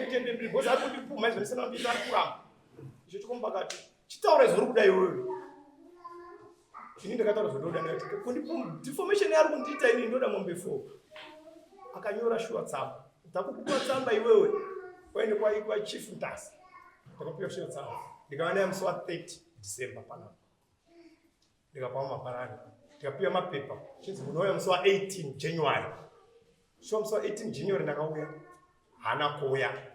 tiende mbiri because ari kundipumha izvo ndisina kundiita ari kuramba. Icho chikomba akati chitaura izvo uri kuda iwewe. Ini ndakataura zvandoda ndikati kundipumha deformation yaari kundiita ini ndoda mombe 4. Akanyora shuwa tsamba. Takukupa tsamba iwewe. Waende kwa kwa Chief Mutasa. Ndakapiwa shuwa tsamba. Ndikava naye musi wa 30 December panapa. Ndikapawo mabharani. Ndikapiwa mapepa. Chinzi munouya musi wa 18 January. Shuwa musi wa 18 January ndakauya. Haana kuuya.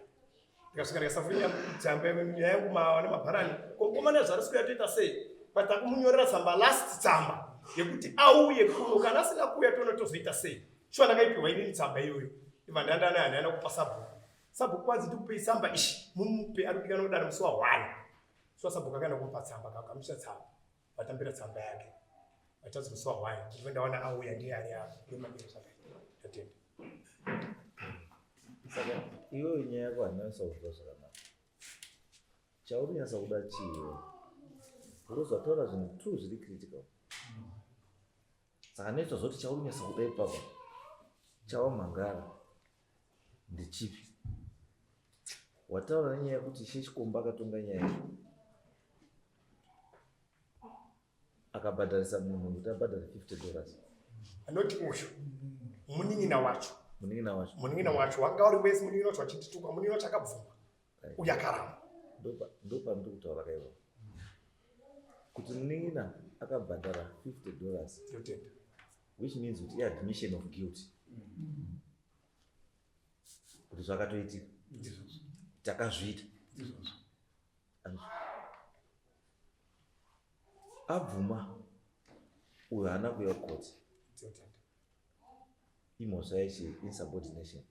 Ndikasvika ndikasafunya tsamba nyaya yangu mawana mabharani. Ko mukomana zvaari kuya toita sei? But takumunyorera tsamba last tsamba yekuti auye kuno kana asina kuuya toona tozoita sei. Shuwa ndakaipiwa inini tsamba iyoyo. Ibva ndaenda nayo handina kupa sabhuku. Sabhuku kwanzi ndikupei tsamba ishi mumupe ari kudikanwa kudare musi wa 1. Shuwa sabhuku akaenda kumupa tsamba akagamuchira tsamba. Vatambira tsamba yake. Vatadzi musi wa 1. Ndibva ndaona auya ndiye ari apa. Ndomamira zvakaita. Ndatenda. Saka iwewe nyaya yako handinasa kunzwa zvakanaka. Chauri kunyatsa kuda chii iwewe? Because wataura zvinhu two zviri critical. Saka netswa zvoti chauri kunyatsa kuda ipapa chawamhangara ndechipi? Wataura nenyaya yekuti Ishe Chikomba akatonga nyaya iyi akabhadharisa munhu kuti abhadhare 50 dollars. Anoti uyu munin'ina wacho. Munin'ina wacho. Munin'ina wacho wanga uri wese munin'ina wacho achitituka munin'ina wacho akabvuma. Uyu akaramba. Ndopandiri kutaura kaiwa. Kuti munin'ina akabhadhara 50 dollars. Ndotenda. Which means kuti iadmission of guilt. Kuti zvakatoitika. Takazviita. Abvuma uyo haana kuuya kukoti. Imhosva yechi insubordination.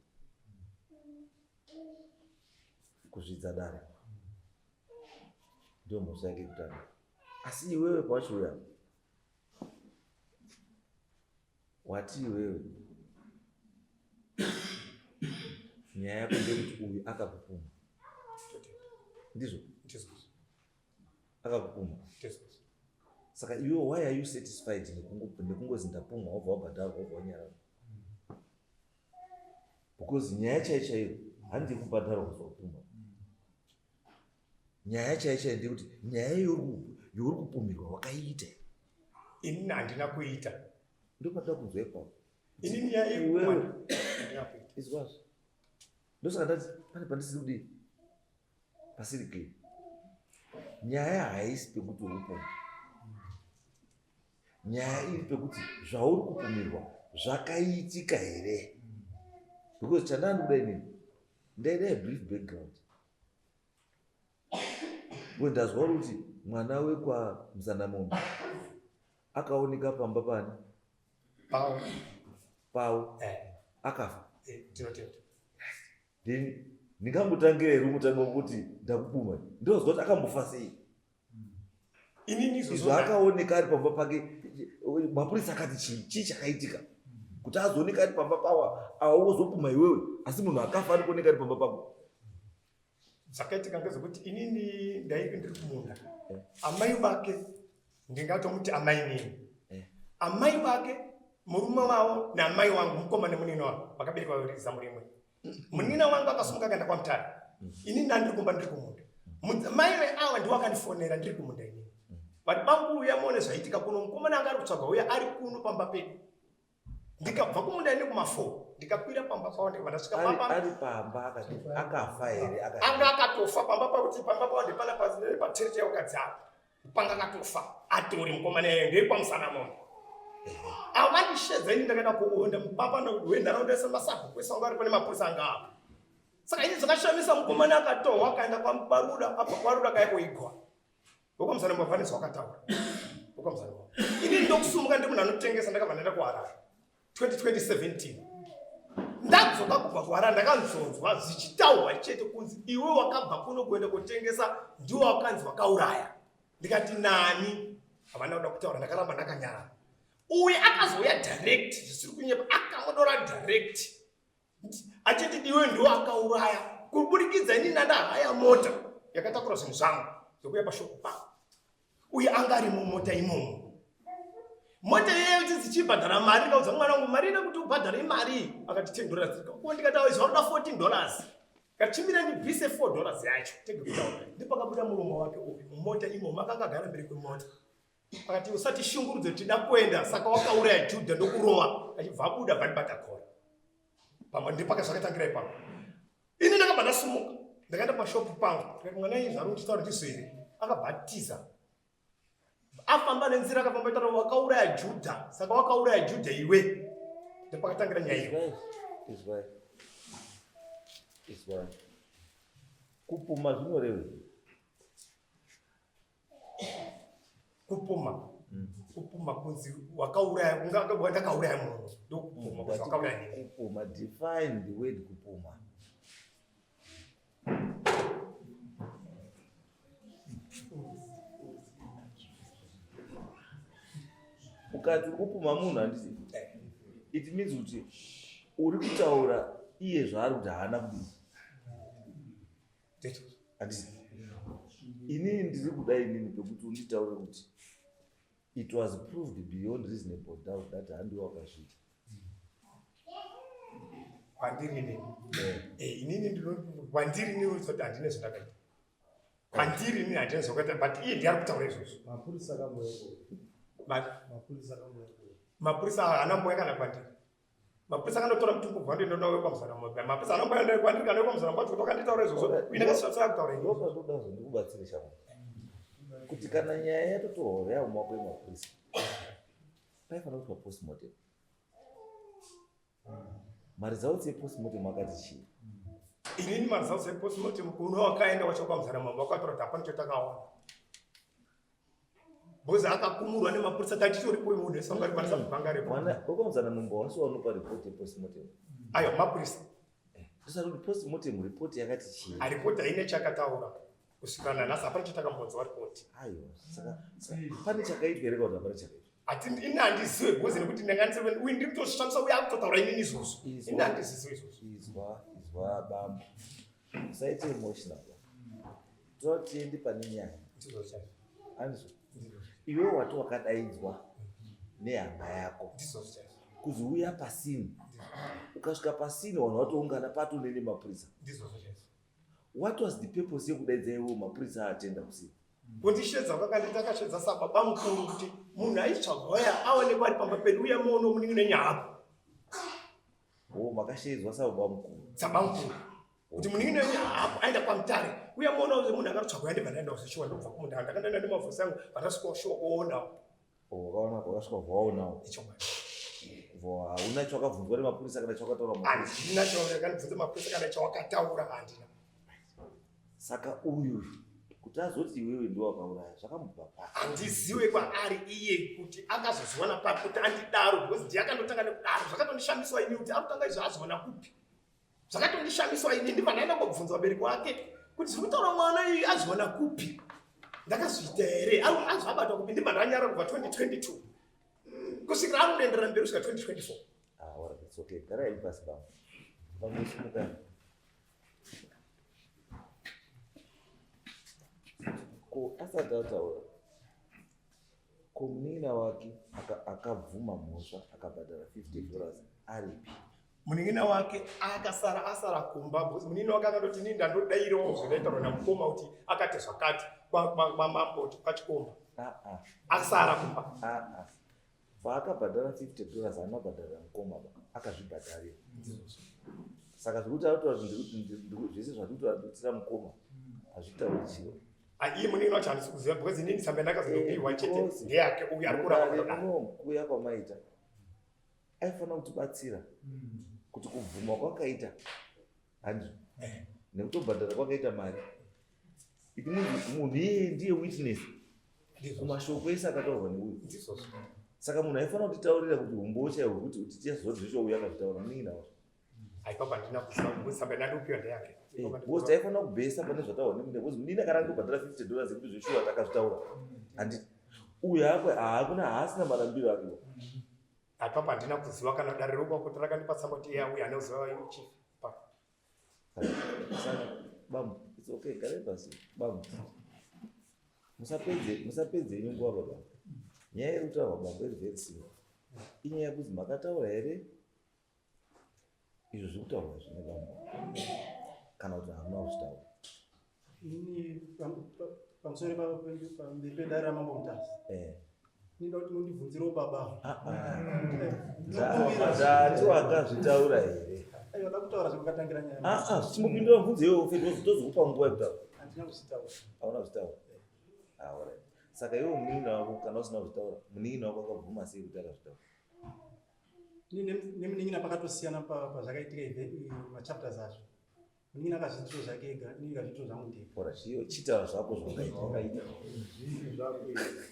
Kuzvidza dare. Ndiyo mhosva yake yekutanga. Asi iwewe pawachiuya wati iwewe nyaya yako ndeyekuti uyu akakupumha. Ndizvo? Akakupumha. Saka iwe why are you satisfied nekungozi ndapumwa wobva wabhadharwa wobva wanyarara? Because nyaya chaiyo chaiyo handi yekubhadharwa kuzopumha. Nyaya chaiyo chaiyo ndeyekuti nyaya youri kupumirwa wakaiita. Inini handina kuita. Ndopatoda kunzwa ipapo. Inini nyaya yekupumha handina kuita. Izwazvo. Ndosaka ndati pane pandisiri kudii? Pasiri clear. Nyaya haisi pekuti uri kupumha. Nyaya iri pekuti zvauri kupumirwa zvakaitika here? Because chandandikuda inini ndaida a brief background. Because ndazwa kuti mwana wekwa Muzanamombe akaoneka pamba pani? Pao. Pao. Akafa. Tinotenda. Then ndingangotangira here kutanga kuti ndakupuma? Ndozwa kuti akambofa sei? Inini izvo akaoneka ari pamba pake, mapurisa akati chii chii chakaitika kuti azooneka ari pamba pawa awa wozopuma iwewe, asi munhu akafa ari kuoneka ari pamba pako. Zvakaitika ngezvekuti inini ndaive ndiri kumunda, amai vake ndingatomuti amai nini, amai vake murume wavo naamai wangu mukoma nemunin'ina wavo vakaberekwa vari zamu rimwe. Munin'ina wangu akasumuka akaenda kwaMutare, inini ndandiri kumba ndiri kumunda. Mai veava ndiwo akandifonera ndiri kumunda inini, vati bangu uya muone zvaitika kuno, mukomana anga ari kutsvaga uya ari kuno pamba pedu. Ndikabva kumunda ini kuma 4 ndikakwira pamba pavo ndikabva ndasvika pamba. Ari pamba akati akafa here? Anga akatofa pamba pakuti pamba pavo ndepana patereti yakadzara panga akatofa atori mukomana iyeyo ndekwamusana mombe. Avo vandishedza ini ndakaenda kuonda mupapa wenharaunda yese masabhuku ese anga aripo nemapurisa anga apo. Saka ini zvakashamisa mukomana akatohwa akaenda kwaRuda, abva kwaRuda akauya koigwa. Wekwamusana mombe pane zvawakataura. Wekwamusana mombe. Ini ndokusumuka ndiri munhu anotengesa ndakabva ndaenda kuHarare 2017. Ndadzoka kubva kuHarare ndakanzonzwa zvichitaurwa chete kunzi iwe wakabva kuno kuenda kotengesa ndiwe wakanzi wakauraya. Ndikati nani? Havana kuda kutaura ndakaramba ndakanyarara. Uye akazouya direct zvisiri kunyepa akamodora direct achiti iwe ndiwe akauraya kuburikidza ini ndandahaya mota yakatakura zvinhu zvangu zvekuya pashoko pangu. Uye anga ari mumota imomo. Mota iyeyo dzichibhadhara mari, ndikaudza mwana wangu mari ida kuti ubhadhare imari, akati 10 dollars. Ko ndikati awo izwa unoda 14 dollars. Kachimira ndibvise $4 yacho tege kutaura. Ndipakabuda muromo wake uyu mumota imomo akanga agara mberi kwemota. Akati usatishungurudze tida kuenda saka wakauraya Juda ndokurova achibva abuda bva kora. Pamwe ndipaka zvakatangira ipapo. Ini ndakabva ndasumuka ndakaenda pashopu pangu ndikati mwana izvi ari kutitaura ndizvo here akabva atiza afamba nenzira akafamba itaura wakauraya Judha saka wakauraya Judha iwe ndopakatangira nyaya iyo. Izwai. Izwai. Kupuma zvinorevei? Kupuma. Kupuma kunzi wakauraya ndakauraya munhu ndokupuma kunzi wakauraya nini. Kupuma define the word kupuma. Ukati uri kupuma munhu handiti it means kuti uri kutaura iye zvaari kuti haana kudii. Handiti inini ndiri kuda inini pekuti unditaure kuti it was proved beyond reasonable doubt that handiwe wakazviita. Kwandiri inini. Inini ndino kwandiri inini kuti handine zvandakaita. Kwandiri inini handine zvakaita but iye ndiye ari kutaura izvozvo. Mapurisa akamboyeko. Mapurisa akamboyeko. Mapurisa haana mboya kana kwandiri. Mapurisa akandotora mutumbu kubva ndoenda nawo kwamuzana mombe. Mapurisa haana mboya kwandiri kana kwamuzana kwacho kuti wakanditaura izvozvo. Ini ndakasvitsa kutaura izvozvo. Ndopandoda zvondikubatsire shamwari. Kuti kana nyaya yatotorwa yauma mumaoko emapurisa paifanira kuitwa postmortem. Maresults epostmortem akati chii? Inini maresults epostmortem kuno wakaenda wacho kwamuzana mombe wakatora kuti hapana chatakaona. Because akakumurwa nemapurisa tatitoripo munhu wese wanga arikwanisa kubhanga repo. Mwana wekwamuzana mombe wasi wanopa report yepostmortem. Ayo mapurisa. Ndosati kuti postmortem report yakati chii? Ripoti haine chakataura kusvika nanhasi hapana chatakambonzwa ripoti. Aiwa saka pane chakaitwa here kana kuti hapana chakaitwa? Ati ini handizive because nekuti ndanga ndisiri uyu ndiri kutozvishamisa uye akutotaura inini izvozvo. Ini handizive izvozvo. Izwa izwa bambo. Usaite emotional. Toda kuti tiende pane nyaya. Ndizvo chaizvo. Andizvo. Iwe wati wakadaidzwa nehama yako. Ndizvo chaizvo. Kuzi uya pasini. Ukasvika pasini vanhu vatoungana patonene mapurisa. Ndizvo chaizvo. What was the purpose yekudaidza iwewo mapurisa atenda kusini? Kundishedza kwakanditi akashedza sababa mukuru kuti munhu aitsvagwa uya aonekwa ari pamba pedu uya muone munin'ina nyapo. Oh, makashedzwa sababa mukuru. Sababa mukuru. Kuti munin'ina nyapo aenda kwaMutare. Uya muone kuti munhu akatsvagwa ndibva ndaenda kuzoshuwa ndobva kumunda. Ndakaenda nemavhosi angu vandasvika shuwa kuona. Oh, wakaona wakasvika vaonawo. Ichokwadi. Hauna chawakabvunzwa nemapurisa kana chawakataura mapurisa. Handina chawakabvunza mapurisa kana chawakataura handina. Saka uyu kuti azoti iwewe ndiwe wakauraya zvakamubva papi? Handiziwe kwaari iye kuti akazozviwana papi kuti andidaro because ndiye akandotanga nekudaro. Zvakatondishamiswa ini kuti arikutanga izvo azviwana kupi. Zvakatondishamiswa ini ndibva ndaenda kobvunza vabereki vake kuti zviri kutaura mwana iyi azviwana kupi. Ndakazviita here? Azvabatwa kupi? Ndibva ndanyara kubva 2022 kusvikira anoenderera mberi kusvika 2024. Ah, all right, it's okay. Garai pasi bambo. Bambo simukai. Ko asati ataura ko munin'ina wake akabvuma mhosva akabhadhara $50 aripi? Munin'ina wake akasara asara kumba because munin'ina wake akandoti inini ndandodairawo zvandaitaurwa namukoma kuti akati zvakati kwamambo kuti kwachikomba. Asara kumba. Paakabhadhara $50 haana kubhadharira mukoma ba akazvibhadharira. Saka zvekuti arikutaura kuti zvese zvandiri kutaura mukoma hazvitauri chiro. Iye munin'ina wacho handisi kuziva because inini tsamba yandakazopiwa chete ndeyake uyu ari kuramba kudaro. Kuuya kwamaita aifanira kutibatsira kuti kubvuma kwakaita handizvo nekutobhadhara kwakaita mari. It means munhu iyeye ndiye witness kumashoko ese akataurwa neuyu. Saka munhu aifanira kutitaurira kuti umbowo chaiwo kuti tichaziva kuti zveshuwa uyu akazvitaura munin'ina wacho. Aipapa handina kuziva because tsamba yandandopiwa ndeyake. Because taifanira kubhesa pane zvataurwa nemunhu because munin'ina kana angobhadhara $50 yekuti zveshuwa takazvitaura. Handiti uyu haakuna haasina marambiro ake. Aipapa handina kuziva kana dare rokwa kuti rakandipa tsamba kuti iye auya anoziva chief. Saka bambo, it's okay, garai pasi bambo. Musapedze yenyu nguva baba. Nyaya iri kutaurwa bambo iri very simple. Inyaya yekuti makataura here izvo zviri kutaurwa zvine bambo. Kana kuti hamuna kuzvitaura? Inini pamusoro pamberi pedare raMambo Mutasa. Ndinoda kuti mundibvunzirewo baba. Ah, ah. Ndati wakazvitaura here? Aiwa, da kutaura zvamakatangira nyaya. Ah, ah, chimbopindura mubvunzo iwewe ufe tozokupa nguva yekutaura. Handina kuzvitaura. Hauna kuzvitaura? Ah, alright. Saka iwe munin'ina wako kana usina kuzvitaura, munin'ina wako akabvuma sei kuti akazvitaura? Ini nemunin'ina pakatosiyana pazvakaitika machapters acho. Munin'ina akazviitiro zvake ega, ini ndikazviitiro zvangu ndega. Ora chiyo chitaura zvako zvawakaita.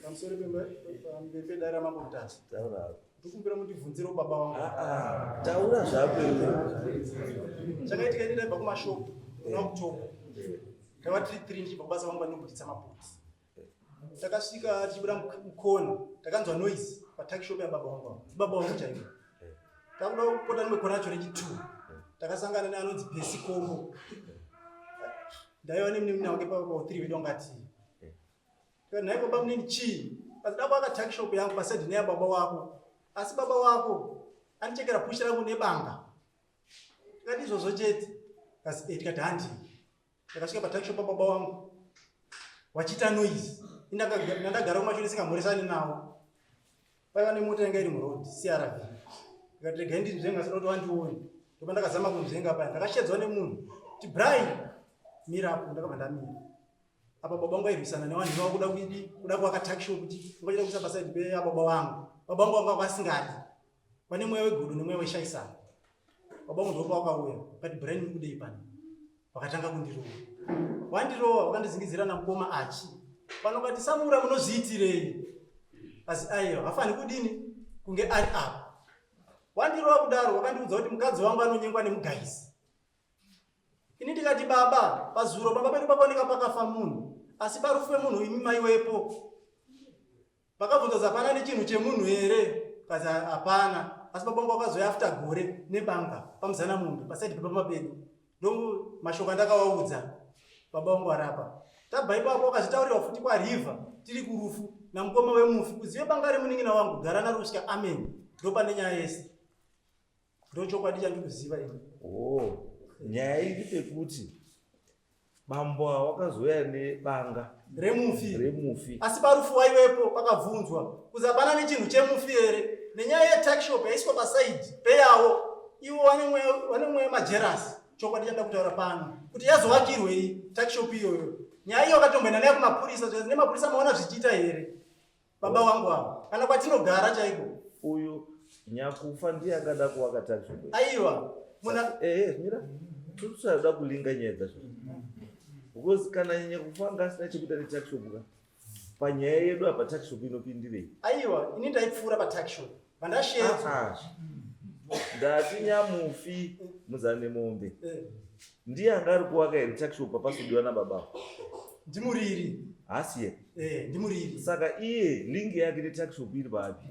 Pamusoro pamberi pedare raMambo Mutasa. Taura. Ndikumbira mundibvunzirewo baba vangu. Ah, ah, taura zvako iwe. Chakaitika ini ndaibva kumashopu muna October. Taiva tiri 3 ndichibva kubasa kwangu kwandinobuditsa mabhutsi. Takasvika tichibuda mukona, takanzwa noise patakishop yababa vangu ava. Baba vangu chaivo. Takuda kupota rimwe kona racho rechi2. Takasangana neanonzi Percy Kombo. Ndaiva nemunin'ina wake pa 3 wedu anga ati. Nhai baba munini chii? Asi da kwaka takishop yangu pasaidi neya baba wako. Asi baba wako andichekera push rangu nebanga. Tikati izvozvo chete. Kasi tikati handi. Ndakasvika patakishop pababa wangu. Wachiita noise. Ndakagara kumashure ndisingamhoresani navo. Paiva nemota yanga iri muroad CRV. Ndikati regai ndinzvenga asina kuti wandione. Ndopa ndakazama kunzvenga paya. Ndakashedzwa nemunhu. Kuti Brian mira apo ndakabva ndamira. Apa baba vangu vairwisana nevanhu ivavo kuda kuidi kuda kuvaka tuckshop kuti vachida kuisa paside peyababa vangu. Baba vangu vanga vasingadi. Vane mweya wegodo nemweya weshaisano. Baba vangu ndopa vakauya. Vakati Brian uri kudei pano? Vakatanga kundirova. Wandirova vakandizingidzira namukoma Achi. Pano kati Samura munozviitirei? Asi aiwa hafaniri kudini kunge ari apa. Wandirova kudaro wakandiudza kuti mukadzi wangu anonyengwa nemugaisi. Ini ndikati baba, pazuro baba pedu pakaoneka pakafa munhu, asi parufu pemunhu imi maiwepo. Pakabvunza kuti hapana nechinhu chemunhu here? Kazi hapana. Asi baba vangu vakazouya after gore nebanga pamuzana mombe pasaidi pepamba pedu. Ndo mashoko andakavaudza baba vangu vari apa. Tabva ipapo wakazvitaurirwa futi kwaRiver tiri kurufu namukoma wemufi kuzive banga remunin'ina wangu gara naro kusvika amen. Ndopane nyaya yese. Ndochokwadi chandikuziva ini. Oh, nyaya iri pekuti bambo ava wakazouya nebanga remufi remufi asi parufu waiwepo pakabvunzwa kuzi hapana nechinhu chemufi here nenyaya yetakshop yaiswa pasaidi peyawo ivo vane mweya majerasi chokwadi chanda kutaura pano kuti yazovakirwei takshop iyoyo nyaya iyo akatomboenda nayo kumapurisa zvikanzi nemapurisa maona zvichiita here baba wangu ava kana kwatinogara chaiko uyu nyakufa ndiye angada kuvaka tuckshop aiwa muna eh mira tusada kulinga nyaya dzacho because kana nyakufa anga asina chekuita netuckshop ka panyaya yedu apa tuckshop inopindirei aiwa ini ndaipfuura patuckshop vandashedzwa ah, ah. Ndati nyamufi muzane mombe ndiye anga ari kuwaka here tuckshop papasodiwa nababa ndimuriri haasiye ndimuriri saka iye link yake netuckshop iri papi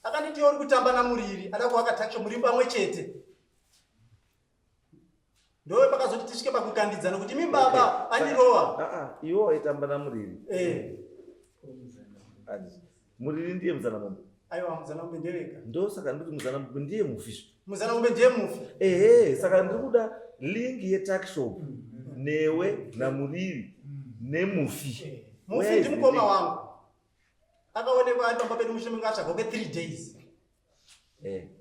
akanditi uri kutamba namuriri ada kuwaka tuckshop muri pamwe chete ndowe pakazoti tisvike pakukandidzana kuti imi baba andirowa iwe waitamba namuriri muriri ndiye muzana mombe aiwa muzana mombe ndevega ndosaka ndikuti muzana mombe ndiye mufi muzana mombe ndiye mufi ehe saka ndiri kuda link yetuckshop newe namuriri nemufi mufi ndimukoma wangu akaonekwa ari pamba pedu mushure menge atsvagwa kwe 3 days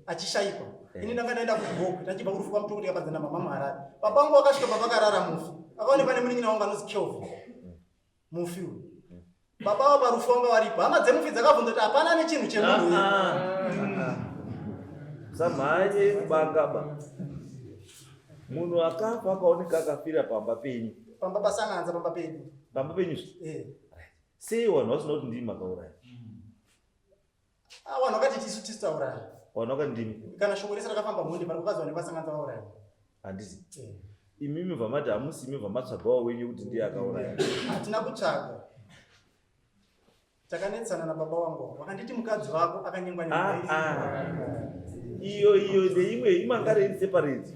achishaikwa ini ndanga ndaenda kugokwe ndachibva kurufu kwamutoko ndikapadzana mama muharare baba vangu vakasvika papakarara mufi akaonekwa nemunin'ina wangu anonzi Kelvin mufi uyu baba avo parufu vanga varipo hama dzemufi dzakabvunza kuti hapana nechinhu chemunhu samhanye kubangaba munhu akafa akaoneka akafira pamba penyu pamba pasanganza pamba pedu pamba penyu sei vanhu vasina kuti ndimi makauraya Ah, vanhu vakati tisu tisu tauraya vanhu vakati ndimi kana shoko rese rakafamba mhondi pari kukazi vanhu vasanganza vauraya handisi imimi vamati hamusi imi vamatsvagawo wenyu kuti ndiye akauraya hatina kutsvaga takanetsana nababa wangu vakanditi mukadzi wako akanyengwa ah, ah. iyo iyo ndeimwe imangare iri separate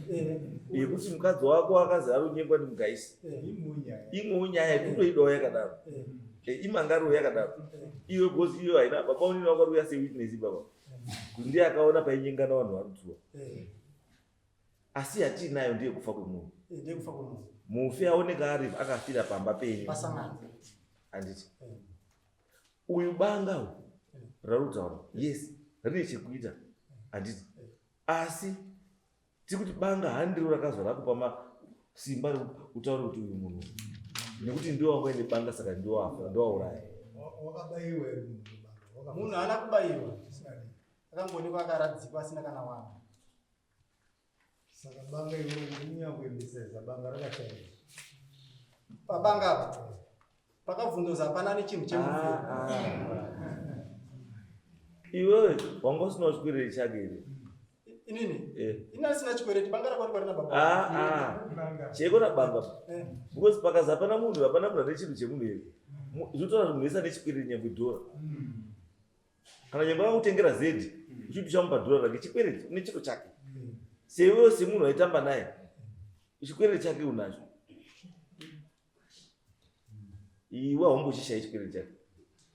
yekuti mukadzi wako akazi ari kunyengwa nemugaisi imwewo nyaya yekutoidawo yakadaro imangaro yakadaro iwe because iyo haina baba unini wakaruya sewitness baba kuti ndiye akaona painyengana vanhu vari kutuwa asi yatiinayo ndiye kufa kwemunhu Eh, ndeyekufa kwemunhu. Mufi aoneka ari akafira pamba penyu. Pasangano. Handiti. Eh. Uyu banga uyu rari kutaura. Yes, rine chekuita. Handiti. Asi tiri kuti banga handiro rakazwa rakupa masimba rekutaura kuti uyu munhu nekuti ndiwo wanga uine banga saka ndiwo afa ndiwo auraya. Wakabaiwa here munhu nebanga? Munhu haana kubaiwa. Akangoonekwa akaradzikwa asina kana wanga. Saka banga iroro kunyanya banga rakashaisha. Pabanga apa pakabvunzoza hapana nechinhu chemufi. Ah, ah. Iwewe wanga usina chikwereti chake here? Inini? Eh. Ini asina chikwereti, banga rako rina baba. Ah, ah. Cheko banga. Eh. Because pakazi hapana munhu, hapana munhu ane chinhu chemunhu here. Zvinotaura kuti munhu wese ane chikwereti nyangwe dhora. Kana nyangwe akakutengera zedi, uchiti uchamupa dhora rake, chikwereti une chiro chake. Sewewo semunhu aitamba naye, chikwereti chake unacho. Iwe haumbochishayi chikwereti chake.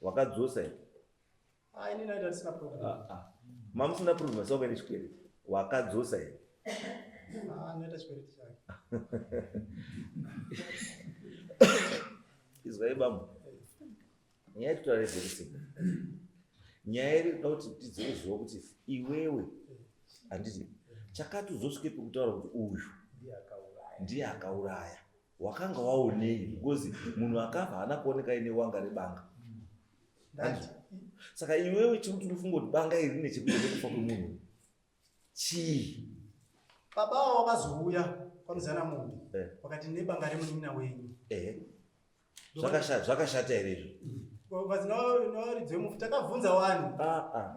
Wakadzosa here? Ah, inini aita ndisina problem. Ah, ah. Mamusina problem asi wanga nechikwereti. Wakadzosa here? Ah, ndaita chikwereti chake. Izwai bambo. Nyaya yekutaura very simple. Nyaya iri kuda kuti tizoziva kuti iwewe handiti chakati uzosvike pekutaura kuti uyu ndiye akauraya wakanga waonei because munhu akafa haana kuoneka aine wanga rebanga. Ndati Saka iwewe chikuti unofunga kuti banga iri rine chekuita nekufa kwemunhu chii? Baba avo vakazouya kwaMuzana Mombe Eh. vakati nebanga remunin'ina wenyu. Ehe. Zvakashata here izvo? Vazi navaridzi vemufi takabvunza wani. Ah, ah.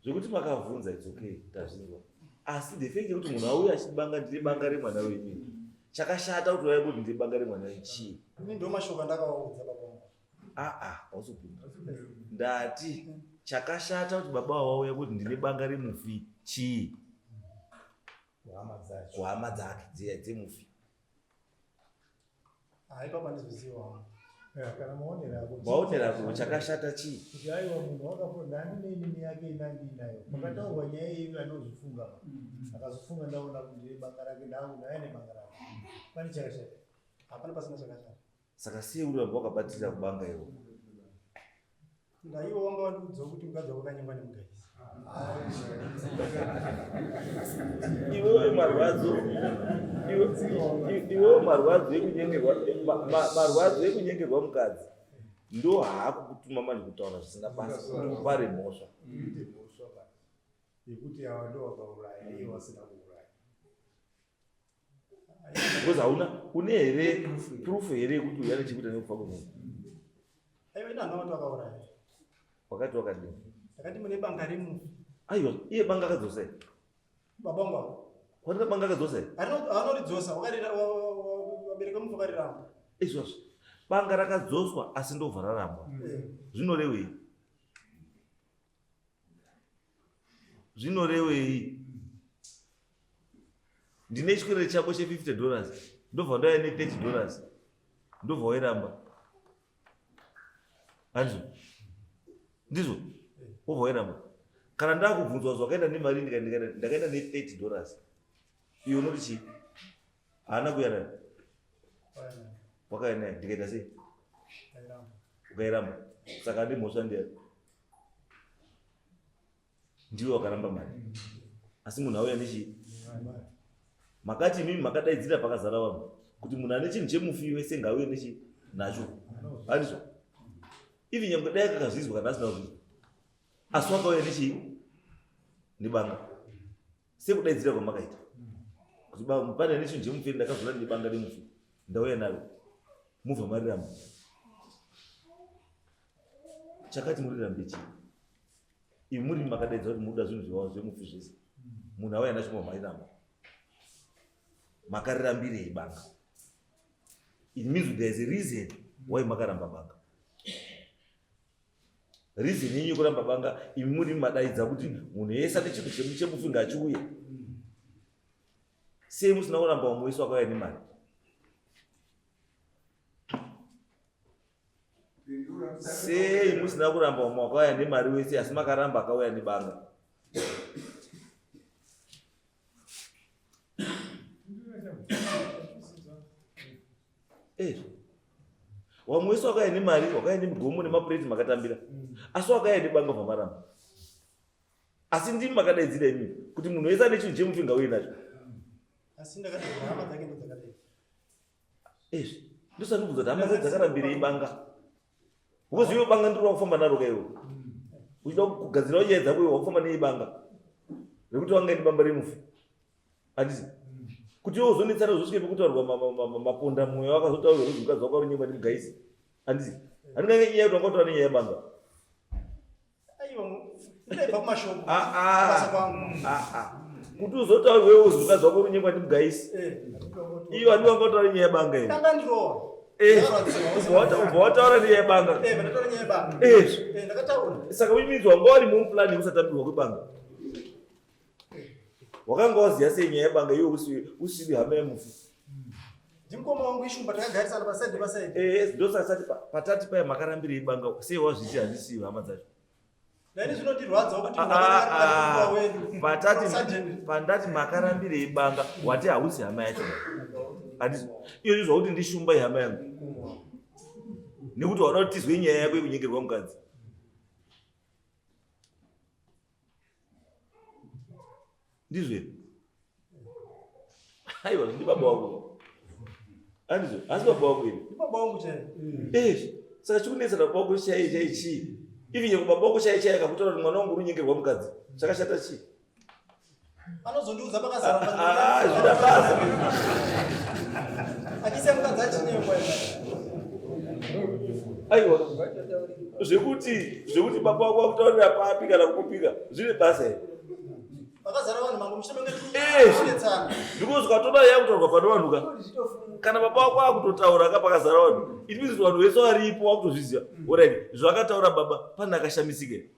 Zvekuti makabvunza it's okay, tazvinzwa. Asi the fact yekuti munhu auya achibanga ndine banga remwana wenyu. Chakashata kuti wauya kuti ndine banga remwana wenyu chii? Ini ndo mashoko andakavaudza baba vangu. Ah, ah, hausopinda. Ndati chakashata kuti baba vauya kuti ndine banga remufi chii? Kuhama dzacho. Kuhama dzake dziya dzemufi. Ah, ipapo handizoziva. Kana maonero ako. Maonero ako chakashata chii? Kuti aiwa munhu wakaponda handine inini yake inandinayo. Pakataurwa nyaya iyi anozvifunga. Akazofunga ndaona kuti ndine banga rake ndaona aine banga rake. Pane chakashata. Hapana pasina chakashata. Saka sei uri wamba wakabatira kubanga iwo? Ndaiwo wanga wandiudzawo kuti mukadzi wako akanyengwa nemugaisi. Iwewe marwadzo iwewe marwadzo ekunyengerwa marwadzo ekunyengerwa mukadzi ndo haakukutuma manje kutaura zvisina basa kuti upare mhosva. Uite mhosva basi. Yekuti ava ndo vakauraya iye vasina kuuraya. Because hauna une here proof here yekuti uyu ane chekuita nekufa kwemunhu? Aiwa ina handina kuti vakauraya. Wakati wakadini? Ndakati mune banga remufi. Aiwa, iye banga akadzosa here? Baba vangu avo. Kwarina banga akadzosa here? Haanoridzosa, vabereki vemufi vakariramba. Izvozvo. Banga rakadzoswa asi ndobva rarambwa. Zvinorevei? Zvinorevei? Ndine chikwereti chako che $50 ndobva ndauya ne $30 ndobva wairamba. Handizvo? Ndizvo? Wobva wairamba. Kana ndakubvunzwa zvakaenda nemari ndakaenda ne $30. Iwe unoti chii? Haana kuuya nayo. Wakauya nayo ndikaita sei? Ukairamba. Saka ane mhosva ndiani? Ndiwe wakaramba mari. Asi munhu auya nechii? Makati imimi makadaidzira pakazara vanhu kuti munhu ane chinhu chemufi wese ngauye nechii nacho. Handizvo? Even nyangwe dai akakazvizwa kana asina kuzvizwa. Asi wakauya nechii? Nebanga. Sekudaidzira kwamakaita. Kuti pane ane chinhu chemufi ndakazona nebanga remufi. Ndauya naro. Mubva mariramba. Chakati murirambe chii? Imi muri makadaidza kuti munoda zvinhu zvavo zvemufi zvese. Munhu auya nacho mariramba. Makarirambirei banga? It means there is a reason why makaramba banga. Reason yenyu yekuramba banga imi muri madaidza kuti munhu yese ane chinhu chemufi ngachiuye. Sei musina kuramba umwe wese wakauya nemari? Sei musina kuramba umwe wakauya nemari wese asi makaramba akauya nebanga? Eh. Wamwe wese wakauya nemari, wakauya nemigomo nemapureti makatambira. Asi wakauya nebanga vamaramba. Asi ndimi makadaidzira imi kuti munhu wese ane chinhu chemufi ngauye nacho. Asi ndakadaidzira hama dzake ndodzakadai. Ezvi ndosandibvunza kuti hama dzake dzakarambirei banga. Because iwe banga ndiro wakufamba naro ka iwe. Uchida kugadzira nyaya dzako iwe wakufamba nei banga. Rekuti wanga ine bamba remufi. Handiti? Kuti iwe uzonetsana uzosvike pekutaurwa maponda mwoyo wakazotaurwa kuti mukadzi wako ari nyengwa ndimugaisi. Handiti? Handingange nyaya yekuti wanga utaura nenyaya yebanga. Ah, ah. Ah, kuti uzotaura wewe uzi mukadzi wako urunyengwa ndimugaisi eh. iyo handi wanga utaura nyaya yebanga iri eh, ubva wataura nenyaya yebanga eh. Saka which means wanga wari mumuplan yekusatambirwa kwebanga wakanga waziva sei nyaya yebanga iwe usiri hama yemufi ndimukoma wangu ishumba takagarisana pasaidi pasaidi eh, ndosasati patati paya makarambirei banga sei wazviti hazvisiyo hama dzacho nani zvinondirwadzawo kuti ah, ah, ah. patati pandati makarambirei banga wati hausi hama yacho handisi iyo ndizva kuti ndishumba ihama yangu nekuti wada kuti tizwe nyaya yako yekunyengerwa mukadzi ndizvo here aiwa ndi baba wako andizvo asi baba wako here baba wangu chaiye eh saka chikunetsa baba wako chaiye chaiye chii even nyangwe baba wako chaiye chaiye akakutaura kuti mwana wangu unonyengerwa mukadzi chakashata chii anozondiudza pakazara ah, ah, zvida basa achisiya mukadzi achinyengwa aiwa zvekuti zvekuti baba wako akutaurira papi kana kukupika zvine basa here pakazara vanhu mambo muchitenge because ukatoda yakutaurwa pane vanhu ka kana baba wako akutotaura ka pakazara vanhu it means vanhu vese varipo wakutozviziva orit zvakataura baba pane akashamisika here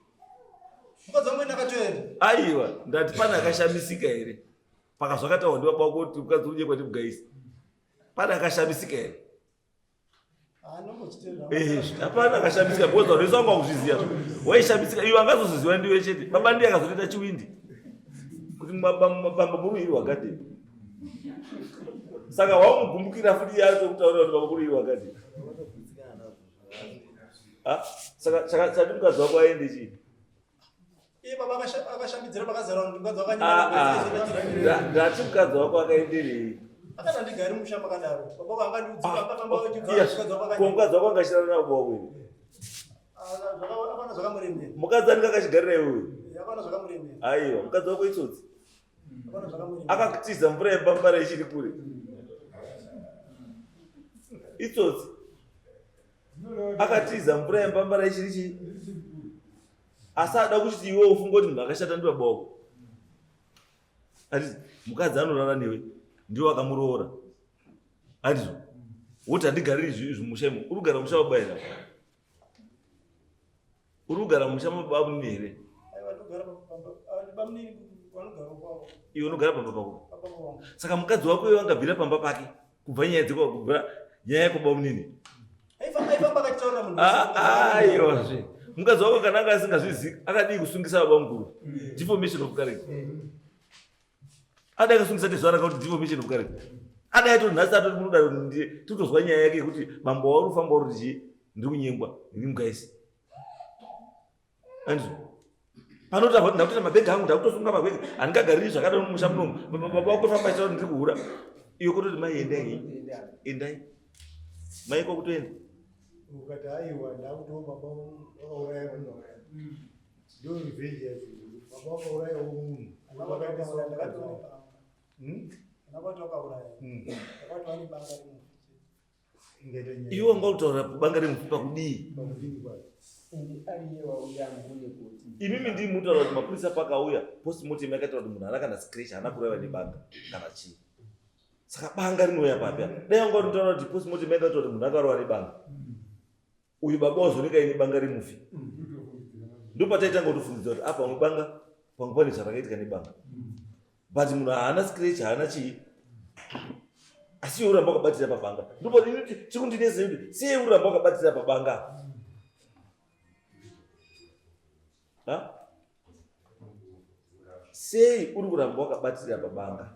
Mukadzi wangu ndakatoenda. Aiwa, ndati pane akashamisika here? Pakazvakataurwa ndibaba wako kuti mukadzi unye kwati mugaisi. Pane akashamisika here? Eh, hapana akashamisika because vanhu vese vanga vakuzviziva. Waishamisika iwe angazozviziva ndiwe chete. Baba ndiye akazotoita chiwindi. Kuti bamba muri iri wakadini. Saka wamugumbukira futi yacho kutaura kuti baba muri iri wakadini. Ah, saka saka chati mukadzi wako aende chii? Iye baba akashambidzira pakazara vanhu mukadzi wako ah, ah. Ndati mukadzi wako akaenderei? Akati andigari musha makadaro. Baba wako angandiudza ah, akafamba achigara mukadzi wako akanyima. Ko mukadzi wako angashirana nababa wako here? Akaona zvakamuremera. Mukadzi anenge akachigarira iwewe. Akaona zvakamuremera. Aiwa, mukadzi wako itsotsi. Akakutiza mvura yepambara ichiri kure. Itsotsi. Akatiza mvura yembambara ichiri chii asi ada kuchiti iwe ufunge kuti munhu akashata ndibaba wako ati mukadzi anorara newe ndiwe akamuroora andizvo woti handigariri zvimusha imo uri kugara musha baba here uri kugara musha mababa munini here iwe unogara pamba pako saka mukadzi wako iwe angabvira pamba pake kubva nyaya dzekubva nyaya yako bamunini aiwazve mukadzi wako kana anga asingazvizivi akadii kusungisa baba mukuru deformation of character adai akasungisa tezvara kakuti deformation of character adai atori nhasi atori munodaro ndiye totozwa nyaya yake yekuti bambo wauri kufamba uri chii ndiri kunyengwa ndiri mugaisi andizvo panoti apa ndakutoita mabhegi angu ndakutosunga mabhegi handingagariri zvakadaro mumusha munomu baba wako famba achitaura ndiri kuhura iyo kototi mai endai endai mai kwakutoenda ukati aiwa ndakutowo baba wakauraya munhu ndo revenge yacho baba wakaurayawo munhu wakaita hmm? Iwe wanga kutaura banga remufi pakudii? Imimi ndii mutaura kuti mapurisa pakauya postmortem yakataura kuti munhu haana kana scratch haana kuraiwa nebanga kana chii. Saka banga rinouya papi apa? Dai wanga unotaura kuti postmortem yakataura kuti munhu akarova nebanga. Uyu baba wazooneka ine banga remufi. Ndopataitanga kutofungidzira kuti apa pamwe banga pamwe pane zvarakaitika nebanga. But munhu haana scratch haana chii. Asi iwe uramba wakabatira pabanga. Ndipo chikundinetsa kuti sei uramba wakabatira pabanga. Ha? Sei uri kuramba wakabatira pabanga?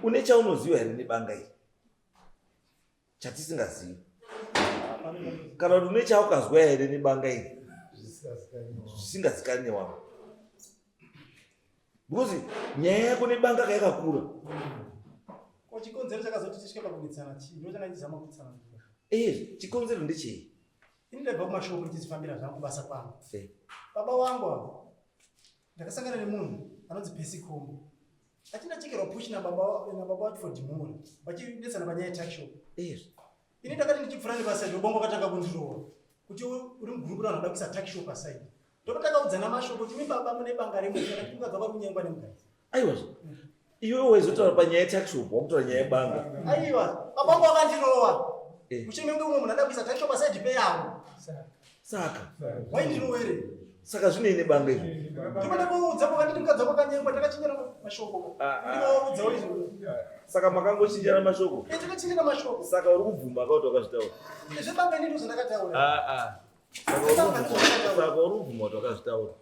Une chaunoziva here nebanga iri? Chatisingazivi. Kana kuti une chaukazwa here nebanga iri? Zvisingazikanwi newamwe. Because nyaya yako nebanga ka yakakura. Ko chikonzero chakazoti tisvike pakunetsana chii? Ndo changa ndichizama kutsanangura. Eh, chikonzero ndechei? Ini ndaibva kumashoko ndichizvifambira zvangu kubasa kwangu. Eh. Baba wangu ava ndakasangana nemunhu anonzi Percy Kombo. Achindachekerwa push nababa nababa wacho for Dimura. Vachinetsana panyaya yetuckshop. Eh. Ini ndakati ndichipfura nebasa iro bongo katanga kundirova. Kuti uri mugroup ravanhu vada kuisa tuckshop aside. Ndopatakaudzana mashoko kuti imi baba mune banga remufi akati mukadzi wako ari kunyengwa nemukadzi. Aiwa. Iwe waizotaura panyaya yetuckshop wakutaura nyaya yebanga. Aiwa, baba wangu wakandirova. Eh. Mushure mekunge umwe munhu ada kuisa tuckshop aside peyavo. Saka. Waindirowere. Saka zvinei nebanga izvi? Ndopatakaudza pakanditi mukadzi wako akanyengwa takachinjana mashoko. Ah, ah. Ndinovaudzawo izvo. Saka makangochinjana mashoko. Eh, takachinjana mashoko. Saka uri kubvuma ka kuti wakazvitaura? Zvebanga ini ndozvandakataura. Ah ah. Saka uri kubvuma kuti wakazvitaura.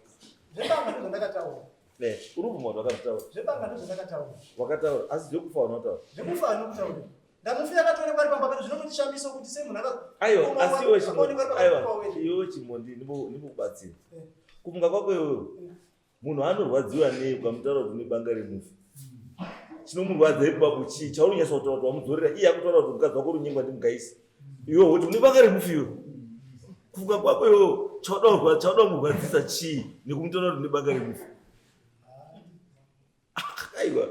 Zvebanga ndozvandakataura. Eh, uri kubvuma kuti wakazvitaura. Zvebanga ndozvandakataura. Wakataura, asi zvekufa unotaura. Zvekufa anotaura. Ndamufi akatoonekwa ari pamba pedu zvinotondishamisa kuti sei munhu aka Aiwa, asi iwe chimo. akaonekwa ari pakati Aiwa, pawedi. iwe chimondi ndimbokubatsira. Eh. Kufunga kwako iwewe. Munhu anorwadziwa nei ukamutaura kuti une banga remufi? Chinomurwadza ipapo chii? Chauri kunyatsa kutaura kuti wamudzorera iye akutaura kuti mukadzi wako uri kunyengwa ndimugaisi. Iwe woti une banga remufi iwe. Kufunga kwako iwewe chauda chauda kumurwadzisa chii nekumutaura kuti une banga remufi? Aiwa.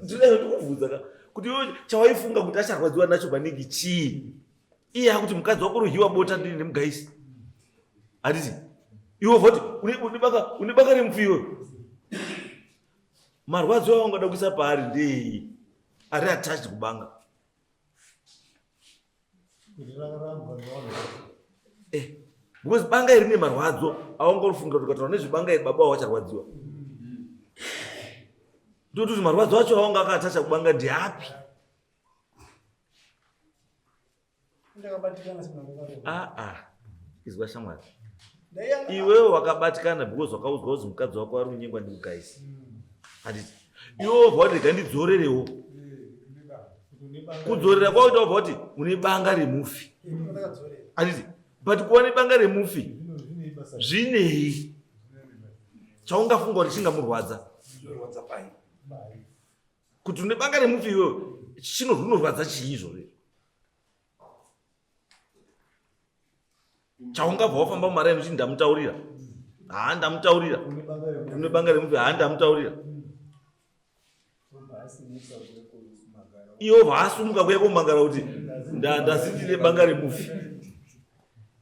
Ndinoda ndikubvunza ka kuti iwe chawaifunga kuti acharwadziwa nacho maningi chii? Iye akuti mukadzi wako ruhiwa bota ndini nemugaisi. Handiti? Iwe voti une banga une banga remufi iwe. Marwadzo aungada kuisa paari ndei? Ari attached kubanga. Eh, because banga iri rine marwadzo aungorifungira kuti ukataura nezvebanga iri baba wacharwadziwa. Ndototi marwadzo acho aunga akatacha kubanga ndeapi? Ndakabatikana semunhu Ah ah. Izwa shamwari. Iwewe wakabatikana because wakaudzwa kuti mukadzi wako ari kunyengwa ndikugaisi. Handiti. Iwewe wobva wati rega ndidzorerewo. Kudzorera kwakuita wobva wati une banga remufi. Handiti. But kuva nebanga remufi zvinei? Chaungafunga kuti chingamurwadza. Zvinorwadza pai. Kuti une banga remufi iwewe chinorwadza chii izvozvo? Chaungabva wafamba mumaraini uchiti ndamutaurira. Haa ndamutaurira. Une banga remufi haa ndamutaurira. Iwo vaasumuka kuya komangara kuti ndazindire banga remufi.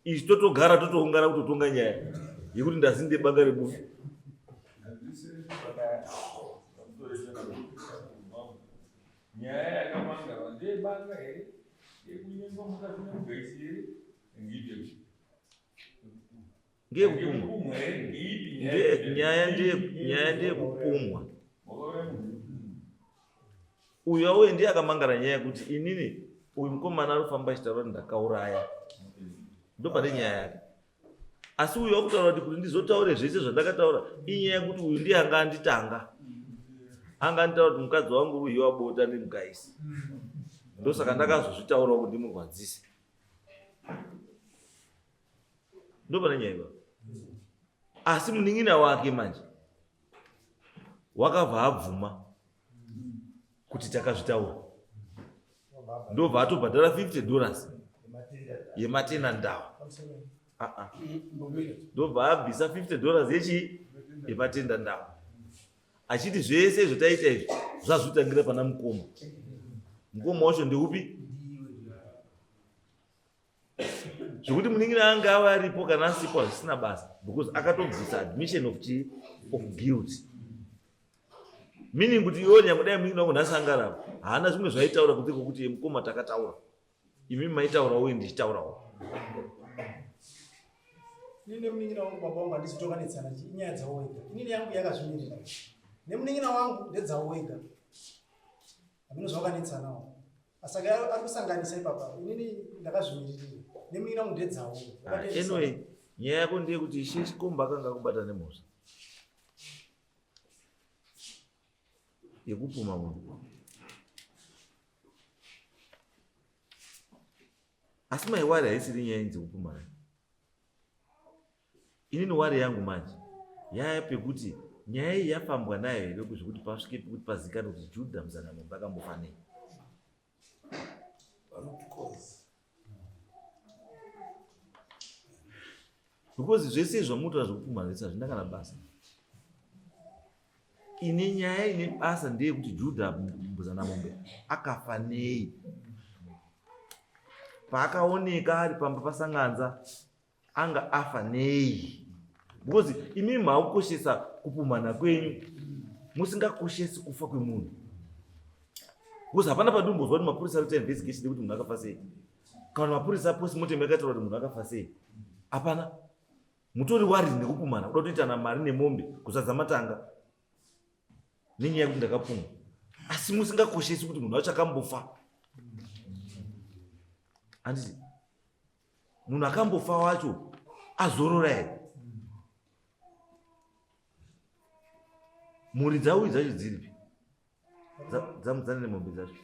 Izvi totogara totoungana kutotonga nyaya yekuti ndazindire banga remufi. Nyaya yakamangarwa ndeyebanga here? Yekunyengwa mukadzi nemugaisi here? Ngeipi? Ngeyekupumwa. Ngeyekupumwa here? Ngeipi nyaya? Nyaya nyaya ndeyekupumwa. Wakaona munhu? Uyu auye ndiye akamangara nyaya yekuti inini uyu mukomana ari kufamba achitaura kuti ndakauraya. Ndopane nyaya yake. Asi uyu wakutaura kuti kuti ndizotaure zvese zvandakataura inyaya yekuti uyu ndiye anga anditanga. Anga anditaura kuti mukadzi wangu uyu wabota nemugaisi. Ndosaka ndakazozvitaurawo kuti ndimurwadzise. Ndopane nyaya ipapo. Asi munin'ina wake manje wakabva abvuma kuti takazvitaura. Ndobva atobhadhara $50 yematena ndawa. Ah ah. Ndobva abvisa $50 yechi yematenda ndawa. Achiti zvese zvotaita izvi zvazvitangira pana mukoma. Mukoma wacho ndeupi? Zvekuti munin'ina anga ave aripo kana asipo hazvisina basa because akatobvisa admission of chi of guilt. Meaning kuti iwe nyangwe dai munin'ina wangu nhasi anga aripo haana zvimwe zvaitaura kunze kwekuti mukoma takataura. Imi maitaurawo uye ndichitaurawo. Ini nemunin'ina wangu baba wangu handisi tokanetsana inyaya dzavo wega. Inini yangu yakazvimirira. Nemunin'ina wangu ndedzavo wega. Hameno zvavakanetsanawo. Saka ari kusanganisa ipapa. Inini ndakazvimiririra. Nemunin'ina wangu ndedzavo. Anyway, nyaya yako ndeyekuti Ishe Chikomba akanga akubata nemhosva yekupuma munhu. Asi mai wari haisiri nyaya inzi kupumana. Inini wari yangu manje yaya pekuti nyaya iyi yafambwa nayo here zvekuti pasvike pekuti pazikanwe kuti Juda Muzanamombe akambofa nei. Because zvese zvamunotaura zvekupumha zvese hazvina kana basa. Ine nyaya ine basa ndeyekuti Juda Mbuzanamombe akafa nei. Paakaoneka ari pamba paSanganza anga afa nei because imi makukoshesa kupumhana kwenyu musingakoshesi kufa kwemunhu because hapana pandimbozwa kuti mapurisa arikuita investigation yekuti munhu akafa sei kana mapurisa postmortem yakataura kuti munhu akafa sei hapana mutori wari nekupumhana kuda kutoitana mari nemombe kuzadza matanga nenyaya yekuti ndakapumwa asi musingakoshesi kuti munhu wacho akambofa handiti munhu akambofa wacho azorora here mhuri dzauyi dzacho dziripi dzamudzana nemombe dzacho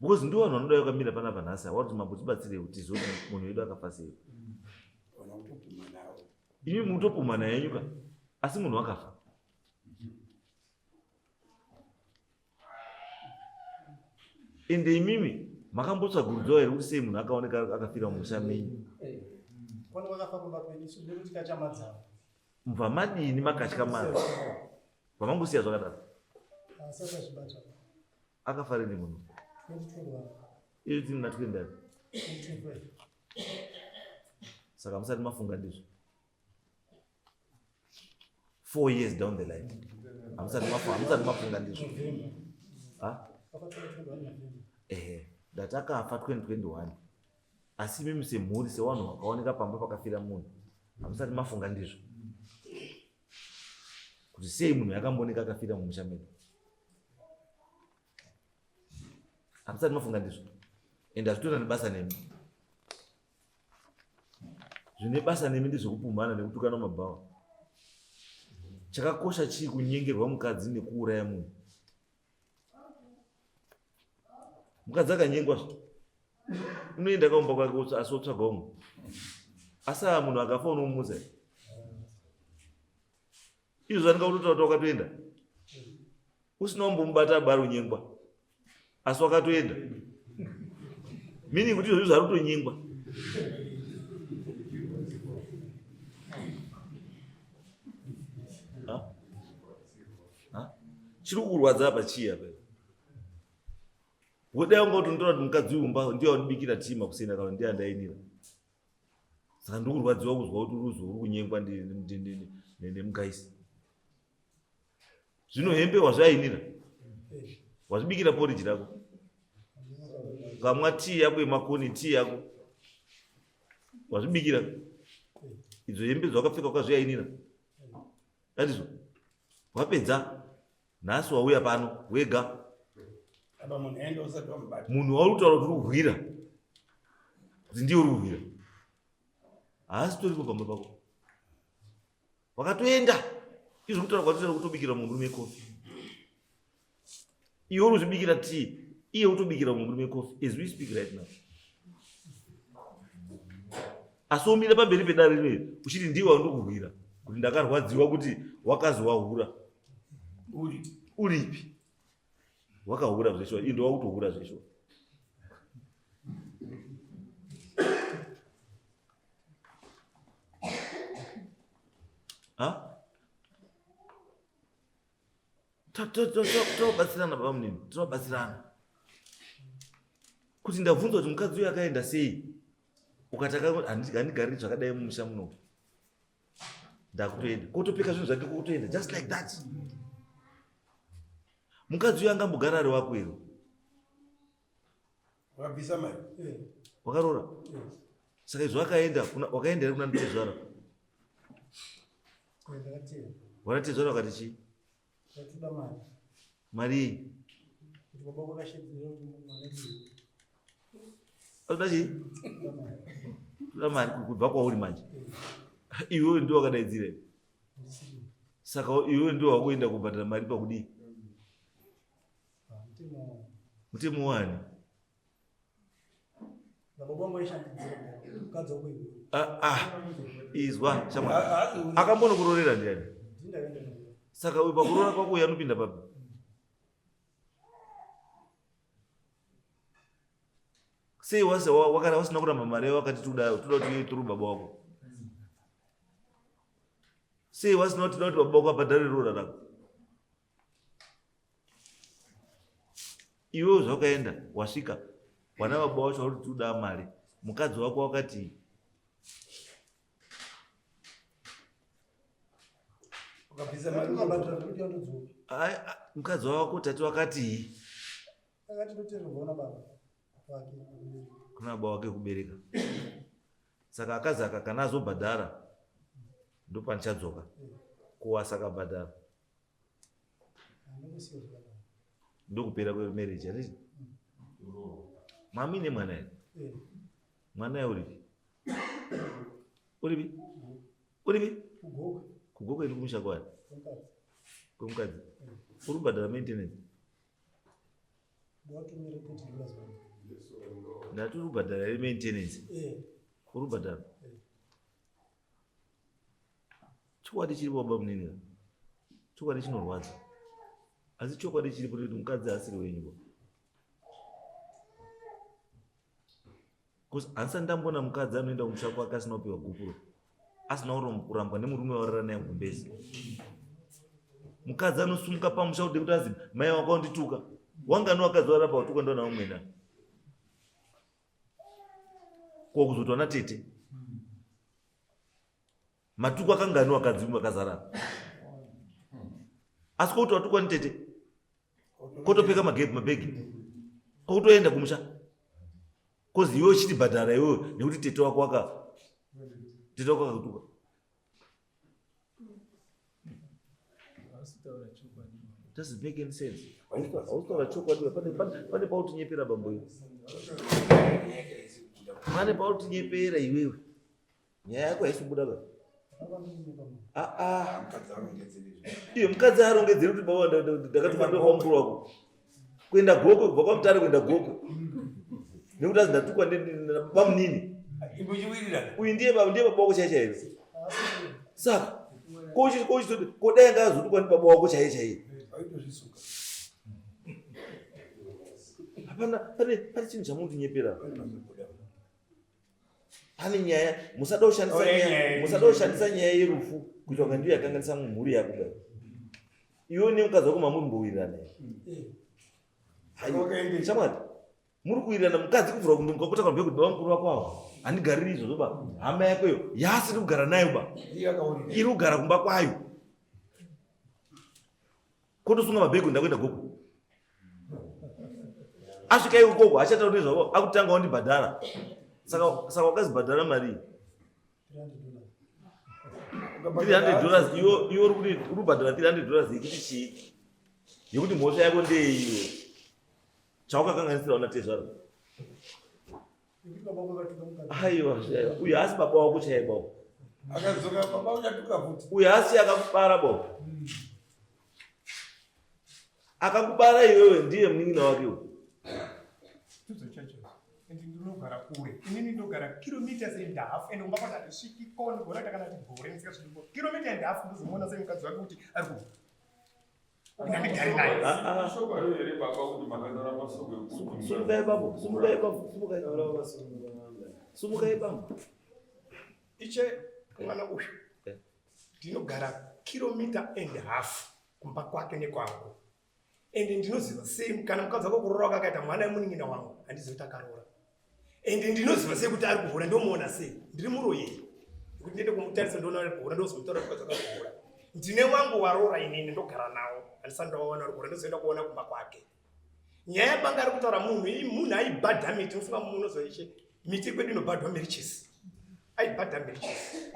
because ndiwo vanhu vanoda vakamira panapa nhasi awa kuti mambo tibatsirei kuti tizive kuti munhu wedu akafa sei imi mutopumhana yenyu ka asi munhu akafa Ende imimi makambotsvagurudzwa here kuti sei munhu akaoneka akafira mumusha menyu? Mubva madini makatyamadza? Vamangosiya zvakadaro. Akafa rini munhu? Izvi tiri muna 20 Saka musati mafunga ndizvo. four years down the line hamusati mafunga ndizvo ehe ndati akafa 2021 asi imimi semhuri sewanhu wakaoneka pamba pakafira munhu hamusati mafunga ndizvo kuti sei munhu yakambooneka akafira mumusha medu hamusati mafunga ndizvo and hazvitorina nebasa nemi Zvine basa nemi ndezvekupumhana nekutukana mabhawa. Chakakosha chii kunyengerwa mukadzi nekuuraya munhu? Mukadzi akanyengwa zve unoenda kaumba kwake asi wotsvaga umwe. Asi aya munhu akafa unomumutsa here? Izvo zvanenge kutotaura kuti wakatoenda usina kumbomubata bari unyengwa asi wakatoenda meaning kuti izvozvi zvari kutonyengwa chiri kukurwadza apa chii apa wodai unga utonditora kuti mukadzi uyu mba ndiye wandibikira tii makuseni kana ndiye andainira saka ndiri kurwadziwa kuzwa kuti uri uri kunyengwa nemugaisi zvino hembe wazviainira wazvibikira poriji rako ukamwa tii yako yemakoni tii yako wazvibikira idzo hembe dzawakapfeka wakazviainira andizvo wapedza nhasi wauya pano wega munhu wauri kutaura kuti uri kuhwira kuti ndiye uri kuhwira haasi toripo pamba pako wakatoenda izvo kutaura kwatoita kutobikira murume kofi iwe uri kuzvibikira tii iye utobikira murume kofi as we speak right now asi womira pamberi pedare rino uchiti ndiwe wandikuhwira kuti ndakarwadziwa kuti wakazi wahura uripi wakahura zveshuwa ii ndowakutohura zveshuwa ha tobatsirana baba munini tinobatsirana kuti ndabvunza kuti mukadzi uyu akaenda sei ukati handigariri zvakadai mumusha muno ndakutoenda kotopeka zvinhu zvake kotoenda just like that mukadzi uyu angambogara ari wako here wakabvisa mari eh. wakaroora eh. saka izvo akaenda wakaenda here kuna mutezvara wanatezvara wakati chii mari iyi Toda chii? Toda mari kubva kwauri manje. Iwewe ndiwe wakadaidzira. Saka iwewe ndiwe wakuenda kubhadhara mari pakudii? Mutemo wani? Ah, ah, izwa shamwari. Akambonokurorera ndiani? Saka uyu pakuroora kwako uyu anopinda papi? Sei wase wakara wasina kuramba mari yavo wakati toda toda kuti turu baba wako. Sei wasina kuti toda kuti baba wako abhadhare roora rako? Iwewe zvawakaenda wasvika wana baba wacho vari kuti toda mari mukadzi wako wakati mukadzi wako tati wakatii kuna baba wake kubereka saka akazi aka kana azobhadhara ndopandichadzoka kuwasa akabhadhara ndokupera kwemarriage handiti mami nemwana here eh. mwana ye uripi uripi uripi kugokwe iri kumusha kwani kwemukadzi eh. uri kubhadhara maintenance ndati uri kubhadhara iri maintenance eh. uri kubhadhara Chokwadi chiripo baba munini ka. Chokwadi chinorwadza. Asi chokwadi chiripo kuti mukadzi asiri wenyu ba. Because handisati ndamboona mukadzi anoenda kumusha kwake asina kupiwa gupuro. Asina kurambwa nemurume warara naye gumbezi. Mukadzi anosumuka pamusha kuti kuti azi mai wako wandituka. Wangani wakadzi warara pautuka ndona umwena. Ko kuzotwa natete. Matuko akangani wakadzi akazara. Asi ko kuti watukwa nitete. Kotopfeka magepi mabhegi. Kokutoenda kumusha. Kozi iwe uchiti bhadhara iwewe nekuti tete wako waka tete wako akakutuka. Doesn't make any sense. Hausitaura chokwadi pane pane pautinyepera bambo iwe. Pane pautinyepera iwewe. Nyaya yako haisi kubuda ba. Ah ah. Iye mukadzi arongedzeri kuti baba ndakatuma ndo mukuru wako. Kuenda gokwe kubva kwaMutare kuenda gokwe. Nekuti azi ndatukwa bamunini. Uyu ndiye baba ndiye baba wako chaiye chaiye. Saka kochi kochi kodai anga azotukwa ndi baba wako chaiye chaiye. Hapana pane pane chinhu chamundinyepera. Pane nyaya musada kushandisa nyaya musada kushandisa nyaya yerufu kuitwa kunge ndiyo yakanganisa mhuri yako bai. Iwe nemukadzi wako mamuri mbowirirana here? Hayi. Shamwari muri kuwirirana mukadzi kuvhura kunge mukakota kana kuti baba mukuru wako awo handigariri izvozvo ba hama yako iyo yaasiri kugara nayo ba iri kugara kumba kwayo kotosunga mabhegi ndakuenda gogo asvika iko gogo achataura nezvavo akutanga wandibhadhara saka saka wakazibhadhara marii 300 dollars iwo iwo uri kuti uri kubhadhara 300 dollars yekuti chii yekuti mhosva yako ndeiyo chawakakanganisira una tezvara aiwa uyu haasi baba wako chaiye baba akadzoka baba uchatuka futi uyu haasi akakubara baba akakubara iwewe ndiye munin'ina wake uyu and ndinogara kure inini ndogara kilometers and half and kumba kwacho handisviki ko ndigona takana ti gore ndisingasviki ko kilometer and half ndozomuona sei mukadzi wake kuti ari ku ndandigari naye ah, ah. Sumukai bambo, sumukai bambo, sumukai. Sumukai bambo. Iche mwana uyu eh. ndinogara kilometer and half kumba kwake nekwangu ende ndinoziva sei kana mukadzi wako kuroora wake akaita mwana wemunin'ina wangu handizivi kuti akaroora ende ndinoziva sei kuti ari kuhura ndomuona sei ndiri muroyi nekuti ndiende kumutarisa ndoona ari kuhura ndozomutora mukadzi wake ari kuhura ndine wangu waroora inini ndogara nawo handisati ndawaona ari kuhura ndozoenda kuona kumba kwake nyaya yabanga ari kutaura munhu munhu aibhadha miti unofunga munozoishe miti kwedu inobhadhwa mirichisi aibhadha mirichisi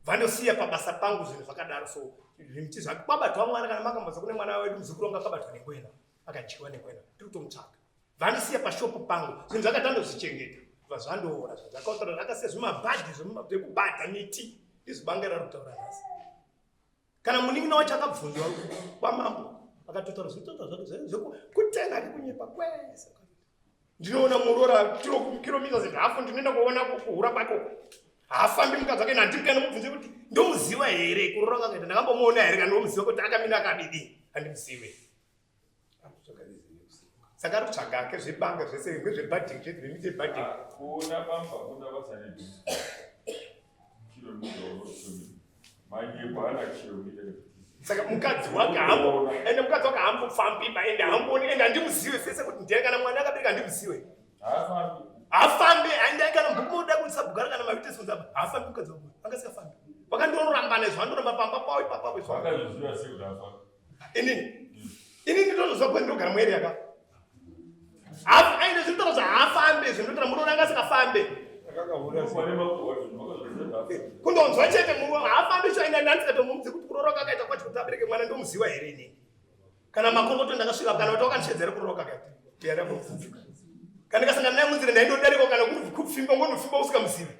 vandosiya pabasa pangu zvinhu zvakadaro so zvimiti zvake kwabatwa mwana kana makamboza kune mwana wedu muzukuru wangu akabatwa nengwena akadyiwa nengwena tiri kutomutsvaka vandisiya pashopu pangu zvinhu zvakati andozvichengeta bva zvandoora zvinhu zvakautaura zvakasiya zvimabhadhi zvekubhadha miti ndizvo banga rari kutaura nhasi kana munin'ina wacho akabvunzwa kwamambo Akatotaura zvitotaura zvake zvekutena kekunyepa kwese. Ndinoona muroora kilometers and half ndinoenda kuona kuhura kwake uko. Haafambi mukadzi wake nandimukana mubvunze kuti ndomuziva here kuroora kwakaita ndakambomuona here kana ndomuziva kuti akamira akadidi handimuzive. Saka ari kutsvaga ake zvebanga zvese ngezvebhadhingi zvezvemiti yebhadhingi. Kuona bamba kuna basa nedhisi. Kilomita unotumi. Manyepo haana kilomita Saka mukadzi wake hambo ende mukadzi wake hambofambi ba ende hambooni ende handimuzive sese kuti ndiye kana mwana akabereka handimuzive. Haafambi. Haafambi ende kana mbuku moda kusabhugara kana mavite sunza ba haafambi mukadzi wake. Anga sikafambi. Vakandorambana izvo vandoramba pamba pawo ipapo izvo. Vakazviziva sei kuti haafambi? Inini. Inini ndinozoziva kuti ndinogara mueri yaka. Hafu aende zvinotaura zva haafambe zvinotaura muroora anga asikafambe. Pane makuhwa zvinhu vakazviziva kuti haafambi. Kundonzwa chete muroora haafambi sho aenda ndandikatomuudze kuti kuroora kwakaita kwacho kuti abereke mwana ndomuziva here inini. Kana makokoto ndakasvika kana kuti wakandishedzera kuroora kwakaita. Ndiyada kumubvunza. Kana ndikasangana naye munzira ndaindodarika kana kupfimba ngonofimba usikamuzivi.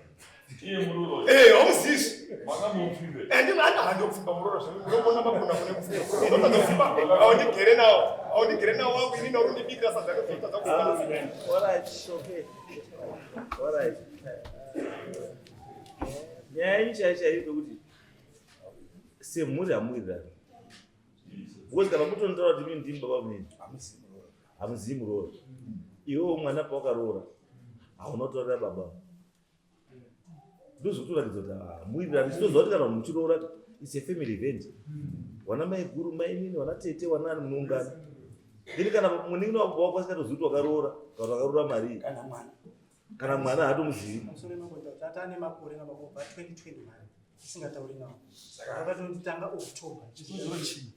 Iye muroora. Eh, haumuzivi. Makamupfimbe. Andi vana handopfimba muroora zvino unoona makona kune kupfimba. Unotadza kupfimba aundigere nawo. Aundigere nawo wangu inini uri ndibikira sadza ndotadza kupfimba. All right, okay. All right. Nyaya yenyu chaiyo chaiyo ndekuti semhuri hamuwirirani. Because kana mutonotaura kuti mimi ndimi baba munini. Hamuzivi muroora. Iwewo mwana pawakaroora hauna kutaurira baba. Ndozvotoratidza kuti hamuwirirani. Chitoziva kuti kana munhu muchiroora it's a family event. Wana mai guru, mai nini, wana tete, wana ani munoungana. Then kana munin'ina wako wako asingatozivi kuti wakaroora kana kuti wakaroora marii. Kana mwana. Kana mwana haatomuzivi. Pamusoro pemangota tata ane makore nababa kubva 2021 tisingatauri nawo. Vakatonditanga October. Chii?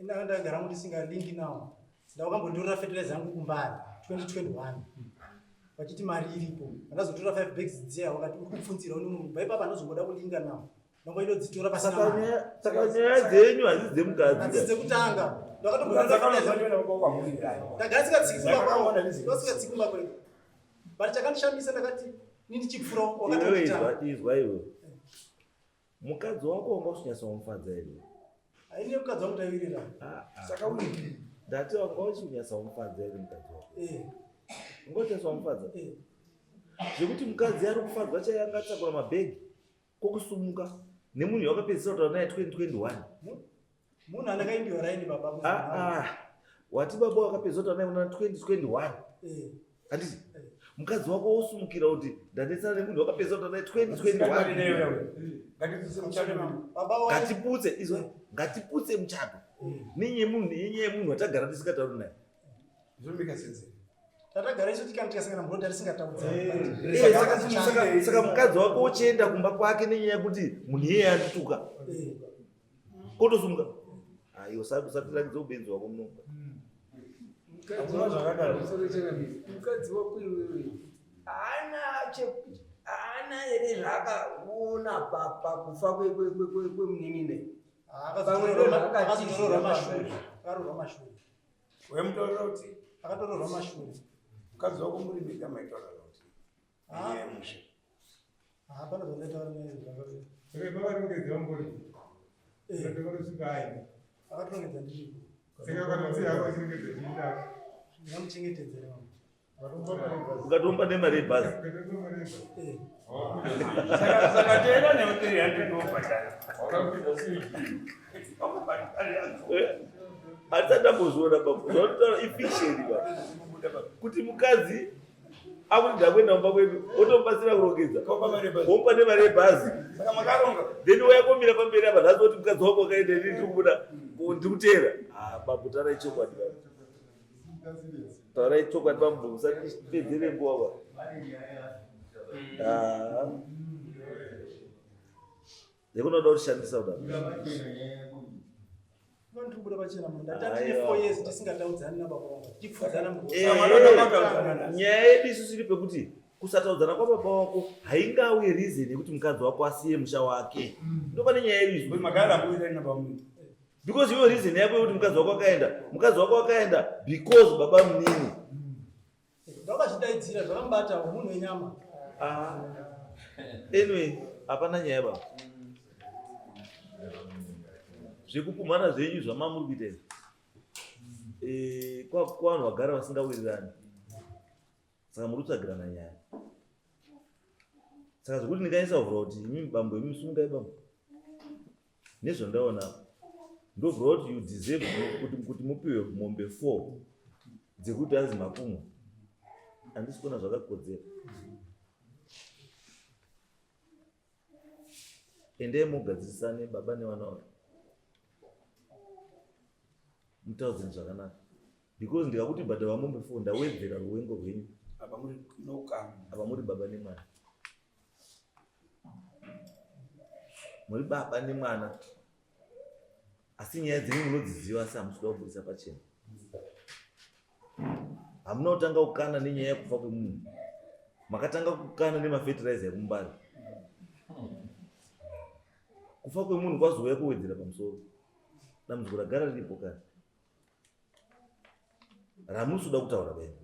Ndanga ndagara ndisingalingi nawo. Ndakambonditorera fertilizer yangu kumbari 2021. Vachiti mari iripo. Ndazotora 5 bags dziya wakati uri kupfunzira une munhu. Bva ipapa ndozongoda kulinga nawo. Ndangoinodzitora pasina Saka mari. saka nyaya dzenyu hadzisi dzemukadzi. Hadzisi dzekutanga. Ndakatombotora fertilizer. Ndagara ndisikatsiki kumba kwangu. Ndasikatsiki kumba kwedu. But chakandishamisa ndakati ini ndichipfura Iwewe wakatonditanga. izwa izwa iwe. Mukadzi wako wanga uchinyatsa here? Haini mukadzi wangu taiwirirana. Saka uri Ndati wanga uchinyatsa kumufadza here mukadzi wako? Eh, Wanga uchinyatsa kumufadza? eh. Zvekuti mukadzi ari kufadzwa chaiye anga atakura mabhegi kwokusumuka nemunhu wakapedzisira kutaura naye 2021. Munhu andakaimbiwa raini baba. kuzi Ah, ah. Wati baba wakapedzisira kutaura naye muna 2021. Eh. Handiti? Mukadzi wako wosumukira kuti ndanetsana nemunhu wakapedzisira kutaura naye 2021. Ngatitsuse muchato wedu. Baba wa Ngatiputse izwa, ngatiputse muchato. Nenyaya yemunhu nenyaya yemunhu watagara tisingatauri naye. Zvinomika sense. tatagara isu tikana tikasangana muroad tisingataudzani. Eh, saka mukadzi wako uchienda kumba kwake nenyaya yekuti munhu iyeye andituka Eh. kotosumuka aiwa usatirakidza ubenzi wako munomba Hakuna zvakadaro. Mukadzi wako iwewe haana haana here zvaakaona pakufa kwemunin'ina. Pamwe Akazotoroorwa mashure. Akaroorwa mashure. Wemutaurira kuti Akatoroorwa mashure. mukadzi wako muri mega maitaura kuti nenyaya yemusha. Hapana zvandaitaura naye zvakadaro. Saka pavarongedza vambori. Eh, Ndakatosvika aine. akatorongedza ndiripo. Saka ukatoziva hako uchirongedza chiita. Ndingamuchengetedzera mama. ukatomba nemari yebhazi Ukatotomba nemari. Eh. Saka toenda newe 300 ndobhadhara. Wakakwidza sei chii? Hatisati tambozviona baba zvaunotaura ifiction baba kuti mukadzi akuti ndakuenda kumba kwedu wotomubatsira kurongedza Kopa mari yebhazi. womupa nemari yebhazi Saka makaronga. then wayakomira pamberi apa nhasi woti mukadzi wako wakaenda ini ndiri kubuda ndiri kuteera Ah, bambo taurai chokwadi baba taurai chokwadi bambo musatipedzere nguva ba Ah. Yekunoda kutishandisa kudaro. Vanhu tiri kubuda pachena munhu. Ndati tine Aiwa. 4 years tisingataudzani nababa vangu. Tichipfudzana muroad. Eh, nyaya yedu isusu iri pekuti kusataudzana kwababa wako haingawi reason yekuti mukadzi wako asiye musha wake. Ndopane nyaya yedu isu. Magara muwirirani nababa munini. Because iwe reason yako yekuti mukadzi wako akaenda, mukadzi wako akaenda because baba munini. Ndakazvidaidzira zvakamubata munhu wenyama. Ah. Anyway, hapana nyaya baba. Zvekupumhana zvenyu zvamamuri kuita izvi. Eh, kwa vanhu vagara vasingawirirani saka muri kutsvagirana nyaya saka zvekuti ndingaisa kuvhura kuti imi bambo imi sungai bambo nezvandaona apa ndovhura kuti you deserve kuti, kuti mupiwe mombe 4 dzekuti azi makumwa handisi kuona zvakakodzera endai mugadzirisane baba nevana vavo mutaudzeni zvakanaka because ndikakuti bhadhara mombe 4 ndawedzera ruwengo rwenyu apa muri nokama apa muri baba nemwana muri baba nemwana asi nyaya dzenyu munodziziva asi hamusi kuda kubudisa pachena hamuna kutanga kukana nenyaya yekufa kwemunhu makatanga kukana nemafetiraiza ekumbari kufa kwemunhu kwazouya kuwedzera pamusoro dambudziko ragara riripo kare ramusi kuda kutaura bene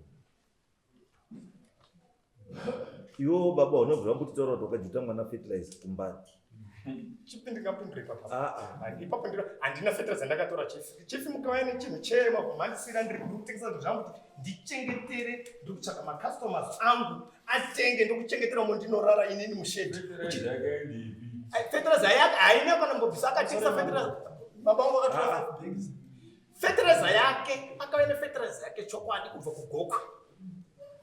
iwewo baba unobvira kutitaura kuti wakajuta mwana fertilizer kumbari Chipi ndingapindura ipapo. Ah, ah. Ipapo ndiro handina fertilizer ndakatora chief. Chief mukauya nechinhu chema kumhandisira ndiri kutengesa zvinhu zvangu kuti ndichengetere ndiri kutsvaka macustomers angu atenge ndokuchengetera umo ndinorara inini mushedi. Fertilizer yake haina kana mbobvisa akatengesa fertilizer. Baba vangu vakatora 5 bags. Fertilizer yake akauya nefertilizer yake chokwadi kubva kugokwe.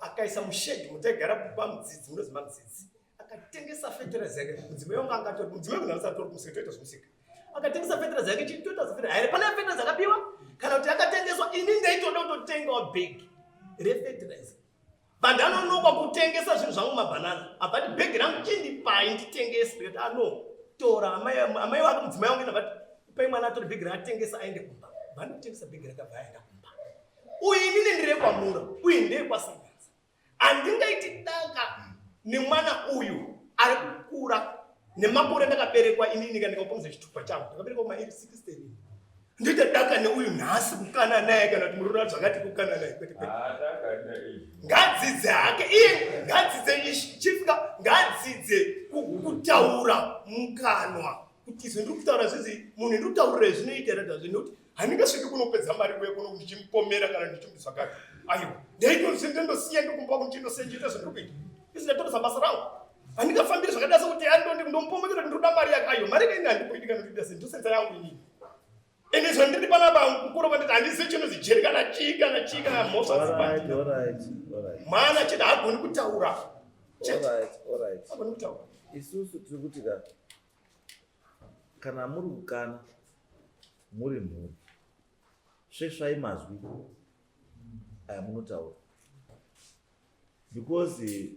Akaisa mushedi mutaigara pamudzidzi munozi mamudzidzi. Akatengesa fertilizer yake mudzimai wangu angatori mudzimai wangu angatori kumusika toita zvemusika. Akatengesa fertilizer yake chitoita fertilizer. Haire pane fertilizer akabiwa kana kuti akatengeswa ini ndaitoda kutotengawo bag refertilizer. Pandanonoka kutengesa zvinhu zvangu mabhanana abati bhegi rangu chindipai nditengese ndikati ano tora amai amai wake mudzimai wangu inabati ipai mwana atore bhegi raatengesa aende kumba vanotengesa bhegi rakabva aenda kumba uyu inini ndire kwamura uyu ndeye kwasanganza handingaiti daka nemwana uyu ari kukura nemakore ndakaberekwa inini kana ndikaupamudza chitupa changu ndakaberekwa kuma 16 ndoita daka neuyu nhasi kukana naye kana kuti murura zvakati kukana naye kwete kwete ngadzidze hake iye ngadzidze chifika ngadzidze kutaura mukanwa kuti izvo ndiri kutaura zvizi munhu ndiri kutaurira zvinoita rada zvinokuti handingasviki kunopedza mari kuya kuno ndichimupomera kana ndichimuti zvakati aiwa ndaitondosiya ndikumba kundichindosiya ndichiita zvandiri kuita izvi ndatoresa basa rangu handingafambiri zvakada sekuti ndomupomera kuti ndinoda mari yake aiwa mari kaini handikuiti kana ndikuita sei ndosenza yangu inini ende zvandiri panapa mukuru vanditi handizivi chinozi jeri kana chii kana chii kana mhosva Alright, alright, alright. mwana chete haagoni kutaura chete Alright, alright. haagoni kutaura isusu tiri kuti ka kana muri kukana muri mhuri svesvai mazwi aya munotaura because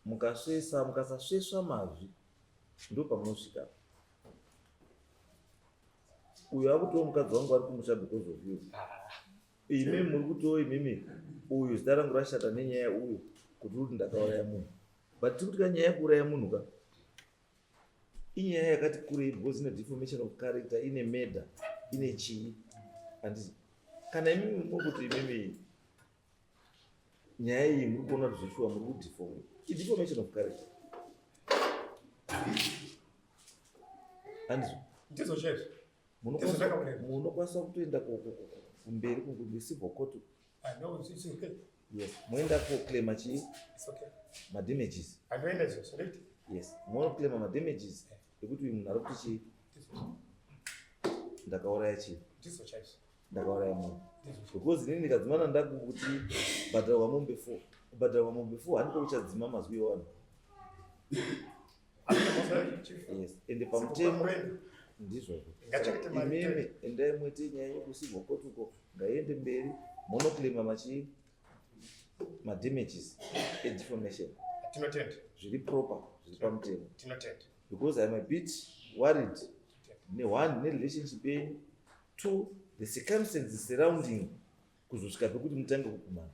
mukasvesa mukasasvesva mazwi ndo pamunosvika uyu akutiwo mukadzi wangu ari kumusha because of you imi muri kutiwo imimi uyu zita rangu rashata nenyaya uyu kuti uri kuti ndakauraya munhu but tiri kuti ka nyaya yekuuraya munhu ka inyaya yakati kurei because ine deformation of character ine murder ine chii handiti kana imimi muri kuti imimi nyaya iyi muri kuona kuti zveshuwa muri kudeform ideformation of character handizvo ndizvo chaizvo Munokwanisa- Ndizvo zvakabuda. munokwanisa kutoenda kumberi kucivil court Ah, no, it's okay. yes moenda koclaima chii It's okay. madamages Handoenda izvozvo right? yes monoclaima madamages ekuti uyu munhu ari kuti chii ndakauraya chii Ndizvo chaizvo. ndakauraya munhu because inini ndikadzimana ndakuti bhadharwa mombe 4 kubhadharwa mombe 4 handiko kuchadzima mazwi ewanhu Hazvina mhosva, chief. yes ende pamutemo Kuenda. ndizvozvo Ngachengete mari imimi endai muite nyaya yekucivil court uko ngaiende mberi monoclaima machii madamages edefamation Tinotenda. zviri proper zviri pamutemo Tinotenda. because i'm a bit worried neone nerelationship yenyu two the circumstances surrounding kuzosvika pekuti mutange kukumana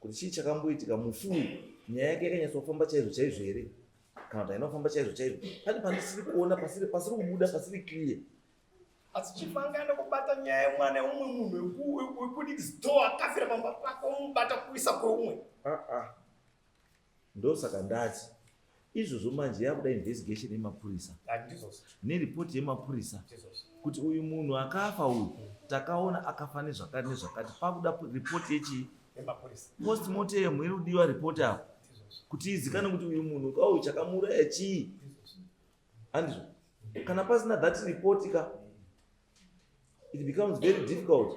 kuti chii chakamboitika mufi uyu nyaya yake yakanyatsofamba chaizvo chaizvo here kana kuti haina kufamba chaizvo chaizvo pane pandisiri kuona pasiri pasiri kubuda pasiri clear Asi chief angaenda kubata nyaya yemwana yeumwe munhu wekunext door akafira pamba pake omubata kuisa kweumwe. Ah, ah. ndosaka ndati izvozvo manje yakuda investigation yemapurisa Ah, ndizvozvo. neripoti yemapurisa Ndizvozvo. Kuti uyu munhu akafa uyu takaona akafa nezvakati nezvakati, pakuda ripoti yechii? Postmortem iri kudiwa ripoti apo kuti izikane kuti uyu munhu kauyu chakamuuraya chii. Handizvo? Kana pasina that report ka, it becomes very difficult.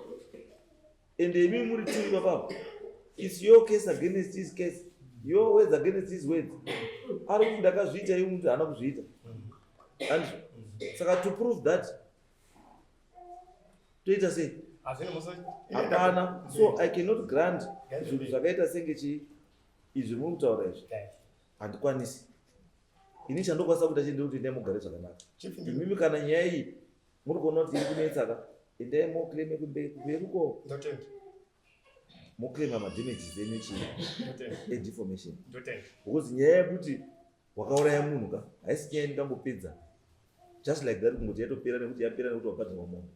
And imi muri two ipapapo, it's your case against his case, your words against his words. Ari kuti ndakazviita, iwe muti haana kuzviita. Handizvo? Saka to prove that toita sei? Hapana. So I cannot grant zvinhu zvakaita senge chii izvi muri kutaura izvi, handikwanisi ini. Chandokwanisa kuita chii ndekuti endai mugare zvakanaka imimi. Kana nyaya iyi muri kuona kuti iri kunetsa ka, endai moclaime kumberi uko, moclaima madamages enyu chii edefamation, because nyaya yekuti wakauraya munhu ka haisi nyaya ndingangopedza just like that, kungoti yatopera nekuti yapera nekuti wabhadharwa mombe.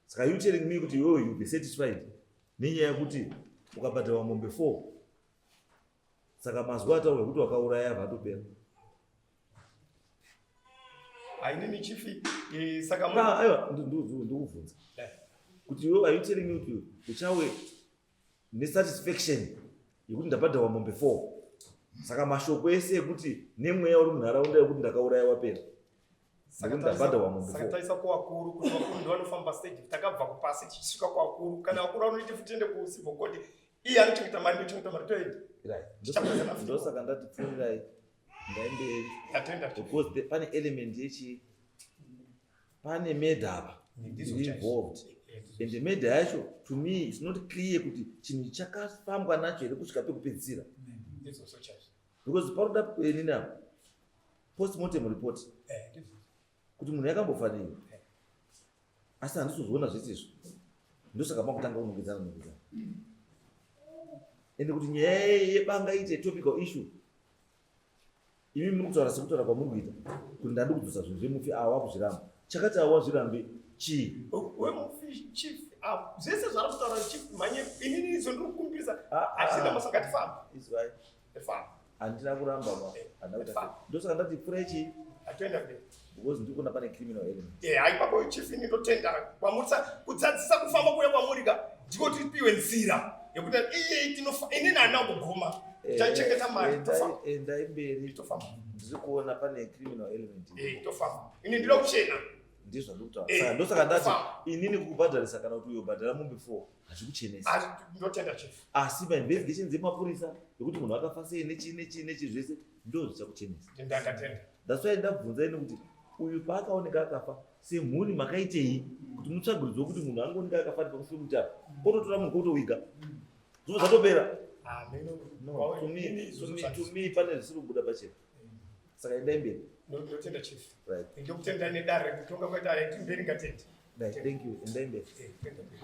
Saka you telling me kuti iwewe you be satisfied nenyaya yekuti ukabhadharwa mombe 4, saka mazwa ataurwa ekuti wakauraya vatopera? Hainini chief, saka aiwa, ndikubvunza kuti iwe, are you telling me kuti uchawe nesatisfaction yekuti ndabhadharwa mombe 4, saka mashoko ese ekuti nemweya uri munharaunda yekuti ndakauraya wapera nekuti ndabhadharwa mombe Saka 4? Taisa kuvakuru kuti vakuru ndovanofamba stage. Takabva kupasi tichisvika kuvakuru. Kana vakuru vanoti futi tiende kucivil court, iye anochengeta mari, ndochengeta mari, toenda. Right. Tichapedzana futi. Ndosaka ndati pfuurirai, ndai mberi. Tatenda, chief. Because pane element yechi, pane murder apa Ndizvo iri chaizvo. involved, and the murder yacho to me it's not clear kuti chinhu chakafambwa nacho here kusvika pekupedzisira. Ndizvozvo chaizvo. Because paroda nini apa, postmortem report, Ndizvo. kuti munhu yakambofa nei. Asi handisi zvese izvo, ndosaka makutanga kunongedzana nongedzana. Ende kuti nyaya yebanga iite topical issue, imi muri kutaura sekutaura kwamuri kuita kuti ndandi kudzosa zvinhu zvemufi, awa kuzviramba. Chakati awa zvirambe chii? Wemufi chief, zvese zvaari kutaura chief manye, inini izo ndiri kukumbirisa. Ah, ah, Hatisina ah. masa, ngatifambe. Izwai. Tifambe. Handina kuramba ma, handina kuita sei. Ndosaka ndati pfurai chii? Atoenda mberi. Because ndiri kuona pane criminal element. Haipapo chief, ini ndotenda kwamurisa kudzadzisa kufamba kuya kwamurika, ndiko tipiwe nzira yekuti iye tinofa. Inini handina kuguma, tichachengeta mari, tofamba. Endai mberi. Tofamba. Ndiri kuona pane criminal element. Tofamba, ini ndinoda kuchena. Ndizvo zvandiri kutaura. Saka ndosaka ndati Tofamba. inini kukubhadharisa kana kuti uyobhadhara mombe 4 hazvikuchenesi. Ndotenda, chief. Asi mainvestigation dzemapurisa yekuti munhu akafa sei, nechii nechii nechii, zvese ndo zvichakuchenesa. Ndatenda. That's why ndabvunza ini kuti uyu paakaoneka akafa, semhuri makaitei kuti mutsvagiridzwe kuti munhu angooneka akafa pamusi pekuti apa ototora munhu kotowiga, zvobva zvatopera? No, to me pane zvisiri kubuda pachena, saka endai mberi. Ndotenda, chief. Right. Ndokutenda nedare kutonga kwaita mberi, ngatende. Right, thank you, endai mberi. Tenda mberi.